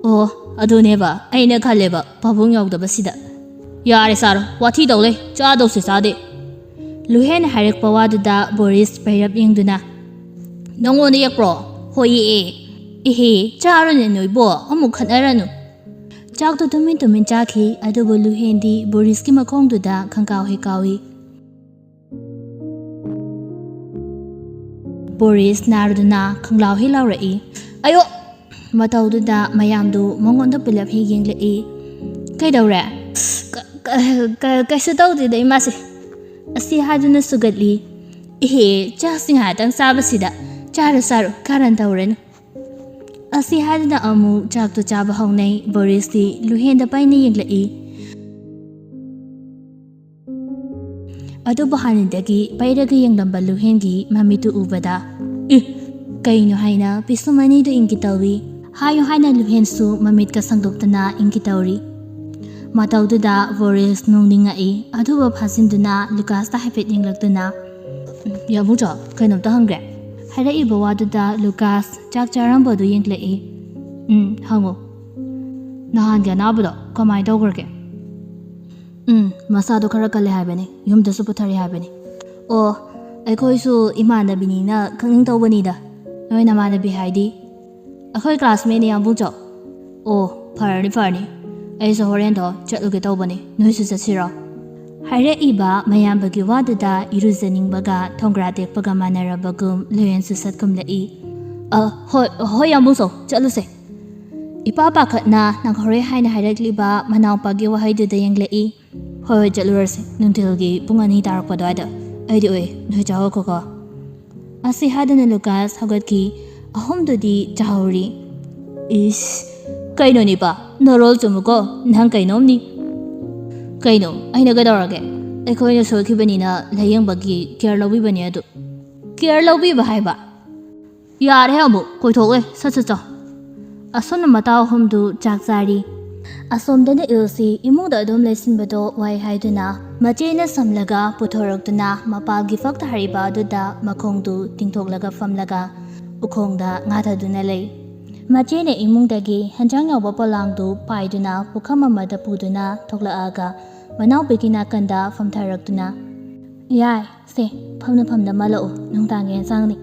"ꯑꯣ, ꯑꯗꯨꯅꯦꯕ ꯑꯩꯅ ꯈꯜꯂꯦꯕ ꯄꯥꯕꯨꯡ ꯌꯥꯎꯗꯕꯁꯤꯗ꯫" "ꯌꯥꯔꯦ ꯁꯥꯔ, ꯋꯥꯊꯤ ꯇꯧ ꯂꯩ, ꯆꯥꯗꯧꯁꯦ ꯆꯥꯗꯦ꯫" ꯂꯨꯍꯦꯟꯅ ꯍꯥꯏꯔꯛꯄ ꯋꯥꯗꯨꯗ ꯕꯣꯔꯤꯁ ꯄꯩꯔꯞ ꯌꯦꯡꯗꯨꯅ, "ꯅꯪꯉꯣꯟꯗ ꯌꯦꯛꯄ꯭ꯔꯣ?" "ꯍꯣꯏ ꯌꯦꯛꯑꯦ꯫" "ꯏꯍꯦ, ꯆꯥꯔꯨꯅꯦ ꯅꯣꯏꯕꯣ, ꯑꯃꯨꯛ ꯈꯠꯅꯔꯅꯨ꯫" ꯆꯥꯛꯇꯨ ꯇꯨꯃꯤꯟ ꯇꯨꯃꯤꯟ ꯆꯥꯈꯤ, ꯑꯗꯨꯕꯨ ꯂꯨꯍꯦꯟꯗꯤ ꯕꯣꯔꯤꯁꯀꯤ ꯃꯈꯣꯡꯗꯨꯗ ꯈꯪꯀꯥꯎ ꯍꯦꯛ ꯀꯥꯎꯏ꯫ ꯕꯣꯔꯤꯁ ꯅꯥꯔꯗꯨꯅ ꯈꯪꯂꯥꯎ ꯍꯦꯛ ꯂꯥꯎꯔꯛꯏ꯫ "ꯑꯌꯣ!" ꯃꯇꯧꯗꯨꯗ ꯃꯌꯥꯝꯗꯨ ꯃꯉꯣꯟꯗ ꯄꯨꯂꯞ ꯍꯦꯛ ꯌꯦꯡꯂꯛꯏ꯫ "ꯀꯩꯗꯧꯔꯦ?" "ꯀ-, ꯀ-, ꯀ-, ꯀꯩꯁꯨ ꯇꯧꯗꯦꯗ ꯏꯃꯥꯁꯦ꯫" ꯑꯁꯤ ꯍꯥꯏꯗꯨꯅ ꯁꯨꯒꯠꯂꯤ꯫ "ꯏꯍꯦ, ꯆꯥꯛꯁꯤ ꯉꯥꯏꯍꯥꯛꯇꯪ ꯆꯥꯕꯁꯤꯗ ꯆꯥꯔꯣ ꯆꯥꯔꯣ, ꯀꯥꯔꯟ ꯇꯧꯔꯅꯨ꯫" ꯑꯁꯤ ꯍꯥꯏꯗꯨꯅ ꯑꯃꯨꯛ ꯆꯥꯛꯇꯨ ꯆꯥꯕ ꯍꯧꯅꯩ꯫ ꯕꯣꯔꯤꯁꯇꯤ ꯂꯨꯍꯦꯟꯗ ꯄꯩꯅ ꯌꯦꯡꯂꯛꯏ꯫ ꯑꯗꯨꯕꯨ ꯍꯥꯟꯅꯗꯒꯤ ꯄꯩꯔꯒ ꯌꯦꯡꯂꯝꯕ ꯂꯨꯍꯦꯟꯒꯤ ꯃꯃꯤꯠꯇꯨ ꯎꯕꯗ, "ꯏ! ꯀꯩꯅꯣ?" ꯍꯥꯏꯅ ꯄꯤꯁꯨꯝ ꯑꯅꯤꯗꯨ ꯏꯪꯒꯤ ꯇꯧꯏ꯫ "ꯍꯥꯏꯌꯨ" ꯍꯥꯏꯅ ꯂꯨꯍꯦꯟꯁꯨ ꯃꯃꯤꯠꯀ ꯁꯪꯗꯣꯛꯇꯅ ꯏꯪꯒꯤ ꯇꯧꯔꯤ꯫ ꯃꯇꯧꯗꯨꯗ ꯕꯣꯔꯤꯁ ꯅꯣꯡꯅꯤꯡꯉꯛꯏ꯫ ꯑꯗꯨꯕꯨ ꯐꯥꯖꯤꯟꯗꯨꯅ ꯂꯨꯀꯥꯁꯇ ꯍꯥꯏꯐꯦꯠ ꯌꯦꯡꯂꯛꯇꯨꯅ, "ꯌꯥꯕꯨꯡꯆꯧ, ꯀꯩꯅꯣꯝꯇ ꯍꯪꯒꯦ?" ꯍꯥꯏꯔꯛꯏꯕ ꯋꯥꯗꯨꯗ ꯂꯨꯀꯥꯁ ꯆꯥꯛ ꯆꯥꯔꯝꯕꯗꯨ ꯌꯦꯡꯂꯛꯏ꯫ "ꯎꯝ, ꯍꯪꯉꯨ꯫ ꯅꯍꯥꯟꯒꯤ ꯑꯅꯥꯕꯗꯣ ꯀꯃꯥꯏꯅ ꯇꯧꯈ꯭ꯔꯒꯦ?" "ꯎꯝ, ꯃꯁꯥꯗꯣ ꯈꯔ ꯀꯜꯂꯦ ꯍꯥꯏꯕꯅꯤ, ꯌꯨꯝꯗꯁꯨ ꯄꯨꯊꯔꯦ ꯍꯥꯏꯕꯅꯤ꯫" "ꯑꯣ, ꯑꯩꯈꯣꯏꯁꯨ ꯏꯃꯥꯟꯅꯕꯤꯅꯤꯅ ꯈꯪꯅꯤꯡ ꯇꯧꯕꯅꯤꯗ꯫ ꯅꯣꯏ ꯅꯃꯥꯟꯅꯕꯤ ꯍꯥꯏꯗꯤ?" "ꯑꯩꯈꯣꯏ ꯀ꯭ꯂꯥꯁꯃꯦꯠꯅꯤ, ꯌꯥꯝꯕꯨꯡꯆꯧ꯫" "ꯑꯣ, ꯐꯔꯅꯤ, ꯐꯔꯅꯤ꯫ ꯑꯩꯁꯨ ꯍꯣꯔꯦꯟꯗꯣ ꯆꯠꯂꯨꯒꯦ ꯇꯧꯕꯅꯤ꯫ ꯅꯣꯏꯁꯨ ꯆꯠꯁꯤꯔꯣ?" ꯍꯥꯏꯔꯛꯏꯕ ꯃꯌꯥꯝꯕꯒꯤ ꯋꯥꯗꯨꯗ ꯏꯔꯨꯖꯅꯤꯡꯕꯒ ꯊꯣꯡꯒ꯭ꯔꯥ ꯇꯦꯛꯄꯒ ꯃꯥꯟꯅꯔꯕꯒꯨꯝ ꯂꯣꯏꯌꯟꯁꯨ ꯁꯠꯀꯨꯝꯂꯛꯏ꯫ "ꯑ, ꯍꯣꯏ, ꯍꯣꯏ, ꯌꯥꯝꯕꯨꯡꯆꯧ, ꯆꯠꯂꯨꯁꯦ꯫" ꯏꯄꯥ ꯄꯥꯈꯠꯅ ꯅꯪꯍꯧꯔꯣꯏ ꯍꯥꯏꯅ ꯍꯥꯏꯔꯛꯂꯤꯕ ꯃꯅꯥꯎꯄꯥꯒꯤ ꯋꯥꯍꯩꯗꯨꯗ ꯌꯦꯡꯂꯛꯏ꯫ "ꯍꯣꯏ, ꯍꯣꯏ, ꯆꯠꯂꯨꯔꯁꯦ꯫ ꯅꯨꯡꯊꯤꯜꯒꯤ ꯄꯨꯡ ꯑꯅꯤ ꯇꯥꯔꯛꯄ ꯑꯗꯨꯋꯥꯏꯗ ꯑꯩꯗꯤ ꯎꯏ꯫ ꯅꯣꯏ ꯆꯥꯍꯧꯈꯣꯀꯣ꯫" ꯑꯁꯤ ꯍꯥꯏꯗꯨꯅ ꯂꯨꯀꯥꯁ ꯍꯧꯒꯠꯈꯤ꯫ ꯑꯍꯨꯝꯗꯨꯗꯤ ꯆꯥꯍꯧꯔꯤ꯫ "ꯏꯁ, ꯀꯩꯅꯣꯅꯤꯄꯥ, ꯅꯔꯣꯜ ꯆꯨꯝꯃꯨꯀꯣ, ꯅꯪ ꯀꯩꯅꯣꯝꯅꯤ꯫" "ꯀꯩꯅꯣ? ꯑꯩꯅ ꯀꯩꯗꯧꯔꯒꯦ? ꯑꯩꯈꯣꯏꯅ ꯁꯣꯏꯈꯤꯕꯅꯤꯅ ꯂꯥꯌꯦꯡꯕꯒꯤ ꯀꯦꯌꯔ ꯂꯧꯕꯤꯕꯅꯦ ꯑꯗꯨ꯫" "ꯀꯦꯌꯔ ꯂꯧꯕꯤꯕ ꯍꯥꯏꯕ? ꯌꯥꯔꯦ, ꯑꯃꯨꯛ ꯀꯣꯏꯊꯣꯛꯂꯦ, ꯁꯠ ꯁꯠ ꯆꯣ꯫" ꯑꯁꯣꯝꯅ ꯃꯇꯥꯎ ꯑꯍꯨꯝꯗꯨ ꯆꯥꯛ ꯆꯥꯔꯤ꯫ ꯑꯁꯣꯝꯗꯅ ꯏꯜꯁꯤ ꯏꯃꯨꯡꯗ ꯑꯗꯨꯝ ꯂꯩꯁꯤꯟꯕꯗꯣ ꯋꯥꯏ ꯍꯥꯏꯗꯨꯅ ꯃꯆꯦꯅ ꯁꯝꯂꯒ ꯄꯨꯊꯣꯔꯛꯇꯨꯅ ꯃꯄꯥꯜꯒꯤ ꯐꯛ ꯊꯥꯔꯤꯕ ꯑꯗꯨꯗ ꯃꯈꯣꯡꯗꯨ ꯇꯤꯡꯊꯣꯛꯂꯒ ꯐꯝꯂꯒ ꯎꯈꯣꯡꯗ ꯉꯥꯊꯗꯨꯅ ꯂꯩ꯫ ꯃꯆꯦꯅ ꯏꯃꯨꯡꯗꯒꯤ ꯍꯦꯟꯖꯥꯡ ꯌꯥꯎꯕ ꯄꯣꯂꯥꯡꯗꯨ ꯄꯥꯏꯗꯨꯅ ꯄꯨꯈꯝ ꯑꯃꯗ ꯄꯨꯗꯨꯅ ꯊꯣꯛꯂꯛꯑꯒ ꯃꯅꯥꯎꯄꯤꯒꯤ ꯅꯥꯀꯟꯗ ꯐꯝꯊꯔꯛꯇꯨꯅ, "ꯌꯥꯏ, ꯁꯦ, ꯐꯝꯅ ꯐꯝꯅ ꯃꯥꯜꯂꯛꯎ, ꯅꯨꯡꯗꯥꯡꯒꯤ ꯌꯦꯟꯁꯥꯡꯅꯤ꯫"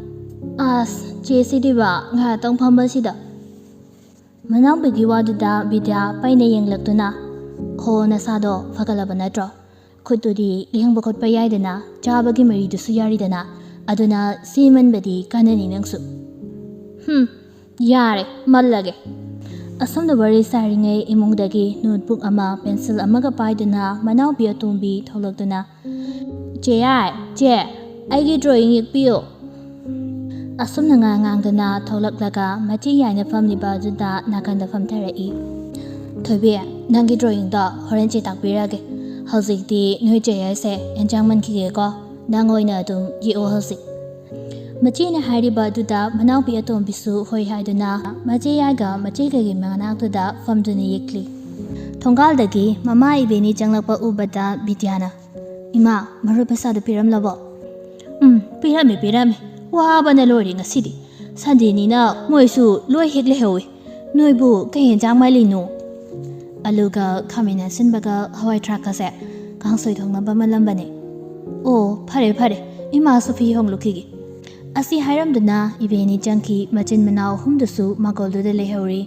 "ꯑꯁ, ꯆꯦ ꯁꯤꯗꯤꯕ, ꯉꯥꯏꯍꯥꯛꯇꯪ ꯐꯝꯕꯁꯤꯗ꯫" ꯃꯅꯥꯎꯄꯤꯒꯤ ꯋꯥꯗꯨꯗ ꯕꯤꯗ꯭ꯌꯥ ꯄꯩꯅ ꯌꯦꯡꯂꯛꯇꯨꯅ, "ꯍꯣ, ꯅꯁꯥꯗꯣ ꯐꯒꯠꯂꯕ ꯅꯠꯇ꯭ꯔꯣ? ꯈꯨꯠꯇꯨꯗꯤ ꯂꯦꯡꯕ ꯈꯣꯠꯄ ꯌꯥꯏꯗꯅ, ꯆꯥꯕꯒꯤ ꯃꯔꯤꯗꯨꯁꯨ ꯌꯥꯔꯤꯗꯅ, ꯑꯗꯨꯅ ꯁꯤꯃꯟꯕꯗꯤ ꯀꯥꯟꯅꯅꯤ ꯅꯪꯁꯨ꯫" "ꯍꯨꯝ, ꯌꯥꯔꯦ, ꯃꯜꯂꯒꯦ꯫" ꯑꯁꯣꯝꯗ ꯋꯥꯔꯤ ꯁꯥꯔꯤꯉꯩ ꯏꯃꯨꯡꯗꯒꯤ ꯅꯣꯠꯕꯨꯛ ꯑꯃ ꯄꯦꯟꯁꯤꯜ ꯑꯃꯒ ꯄꯥꯏꯗꯨꯅ ꯃꯅꯥꯎꯄꯤ ꯑꯇꯣꯝꯕꯤ ꯊꯣꯛꯂꯛꯇꯨꯅ, "ꯆꯦ ꯌꯥꯏ, ꯆꯦ, ꯑꯩꯒꯤ ꯗ꯭ꯔꯣꯌꯤꯡ ꯌꯦꯛꯄꯤꯌꯨ꯫" ꯑꯁꯨꯝꯅ ꯉꯥꯡ ꯉꯥꯡꯗꯨꯅ ꯊꯣꯛꯂꯛꯂꯒ ꯃꯆꯦ ꯌꯥꯏꯅ ꯐꯝꯂꯤꯕ ꯑꯗꯨꯗ ꯅꯥꯀꯟꯗ ꯐꯝꯊꯔꯛꯏ꯫ "ꯊꯣꯏꯕꯤ, ꯅꯪꯒꯤ ꯗ꯭ꯔꯣꯌꯤꯡꯗꯣ ꯍꯣꯔꯦꯟ ꯆꯦ ꯇꯥꯛꯄꯤꯔꯒꯦ꯫ ꯍꯧꯖꯤꯛꯇꯤ ꯅꯣꯏ ꯆꯦ ꯌꯥꯏꯁꯦ ꯑꯦꯟꯁꯥꯡ ꯃꯟꯈꯤꯒꯦꯀꯣ꯫ ꯅꯪ ꯑꯣꯏꯅ ꯑꯗꯨꯝ ꯌꯦꯛꯑꯣ ꯍꯧꯖꯤꯛ꯫" ꯃꯆꯦꯅ ꯍꯥꯏꯔꯤꯕ ꯑꯗꯨꯗ ꯃꯅꯥꯎꯄꯤ ꯑꯇꯣꯝꯕꯤꯁꯨ ꯍꯣꯏ ꯍꯥꯏꯗꯨꯅ ꯃꯆꯦ ꯌꯥꯏꯒ ꯃꯆꯦ ꯀꯩꯒꯤ ꯃꯅꯥꯛꯇꯨꯗ ꯐꯝꯗꯨꯅ ꯌꯦꯛꯂꯤ꯫ ꯊꯣꯡꯒꯥꯜꯗꯒꯤ ꯃꯃꯥ ꯏꯕꯦꯅꯤ ꯆꯪꯂꯛꯄ ꯎꯕꯗ ꯕꯤꯗ꯭ꯌꯥꯅ, "ꯏꯃꯥ, ꯃꯔꯨꯞ ꯄꯩꯁꯥꯗꯨ ꯄꯤꯔꯝꯂꯕꯣ?" "ꯎꯝ, ꯄꯤꯔꯝꯃꯦ, ꯄꯤꯔꯝꯃꯦ꯫ ꯋꯥꯕꯅ ꯂꯣꯏꯔꯦ ꯉꯁꯤꯗꯤ꯫ ꯁꯟꯗꯦꯅꯤꯅ ꯃꯣꯏꯁꯨ ꯂꯣꯏ ꯍꯦꯛ ꯂꯩꯍꯧꯋꯤ꯫ ꯅꯣꯏꯕꯨ ꯀꯩ ꯌꯦꯟꯖꯥꯡ ꯃꯥꯜꯂꯤꯅꯣ?" "ꯑꯂꯨꯒ ꯈꯥꯃꯦꯟ ꯑꯁꯤꯟꯕꯒ ꯍꯋꯥꯏ ꯊ꯭ꯔꯥꯛꯀꯁꯦ ꯀꯥꯡꯁꯣꯏ ꯊꯣꯡꯅꯕ ꯃꯥꯜꯂꯝꯕꯅꯦ꯫" "ꯑꯣ, ꯐꯔꯦ, ꯐꯔꯦ꯫ ꯏꯃꯥꯁꯨ ꯐꯤ ꯍꯣꯡꯂꯨꯈꯤꯒꯦ꯫" ꯑꯁꯤ ꯍꯥꯏꯔꯝꯗꯨꯅ ꯏꯕꯦꯅꯤ ꯆꯪꯈꯤ꯫ ꯃꯆꯤꯟ ꯃꯅꯥꯎ ꯑꯍꯨꯝꯗꯨꯁꯨ ꯃꯥꯡꯒꯣꯜꯗꯨꯗ ꯂꯩꯍꯧꯔꯤ꯫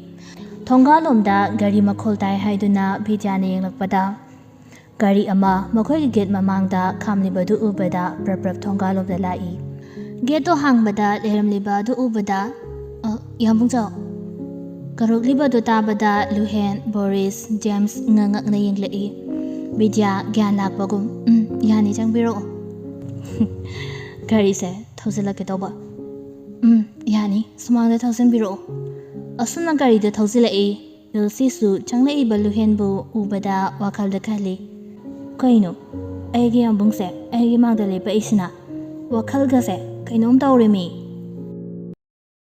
ꯊꯣꯡꯒꯥꯜꯂꯣꯝꯗ ꯒꯥꯔꯤ ꯃꯈꯣꯜ ꯇꯥꯏ ꯍꯥꯏꯗꯨꯅ ꯕꯤꯗ꯭ꯌꯥꯅ ꯌꯦꯡꯂꯛꯄꯗ, ꯒꯥꯔꯤ ꯑꯃ ꯃꯈꯣꯏꯒꯤ ꯒꯦꯠ ꯃꯃꯥꯡꯗ ꯈꯥꯝꯂꯤꯕꯗꯨ ꯎꯕꯗ ꯄ꯭ꯔꯞ ꯄ꯭ꯔꯞ ꯊꯣꯡꯒꯥꯜꯂꯣꯝꯗ ꯂꯥꯛꯏ꯫ ꯒꯦꯠꯇꯣ ꯍꯥꯡꯕꯗ ꯂꯩꯔꯝꯂꯤꯕ ꯑꯗꯨ ꯎꯕꯗ, "ꯑ, ꯏꯌꯥꯝꯕꯨꯡꯖꯥꯎ!" ꯀꯧꯔꯛꯂꯤꯕꯗꯨ ꯇꯥꯕꯗ ꯂꯨꯍꯦꯟ, ꯕꯣꯔꯤꯁ, ꯖꯦꯝꯁ ꯉꯛ ꯉꯛꯅ ꯌꯦꯡꯂꯛꯏ꯫ ꯕꯤꯗ꯭ꯌꯥ ꯒ꯭ꯌꯥꯟ ꯂꯥꯛꯄꯒꯨꯝ, "ꯎꯝ, ꯌꯥꯅꯤ, ꯆꯪꯕꯤꯔꯛꯑꯣ꯫" "ꯒꯥꯔꯤꯁꯦ ꯊꯧꯖꯤꯜꯂꯛꯀꯦ ꯇꯧꯕ꯫" "ꯎꯝ, ꯌꯥꯅꯤ, ꯁꯨꯃꯥꯡꯗ ꯊꯧꯖꯤꯟꯕꯤꯔꯛꯑꯣ꯫" ꯑꯁꯨꯝꯅ ꯒꯥꯔꯤꯗ ꯊꯧꯖꯤꯜꯂꯛꯏ꯫ ꯂꯨꯁꯤꯁꯨ ꯆꯪꯂꯛꯏꯕ ꯂꯨꯍꯦꯟꯕꯨ ꯎꯕꯗ ꯋꯥꯈꯜꯗ ꯈꯜꯂꯤ, "ꯀꯩꯅꯣ, ꯑꯩꯒꯤ ꯌꯥꯝꯕꯨꯡꯁꯦ ꯑꯩꯒꯤ ꯃꯥꯡꯗ ꯂꯦꯞꯄꯛꯏꯁꯤꯅ? ꯋꯥꯈꯜꯒꯁꯦ ꯀꯩꯅꯣꯝ ꯇꯧꯔꯦꯃꯤ꯫"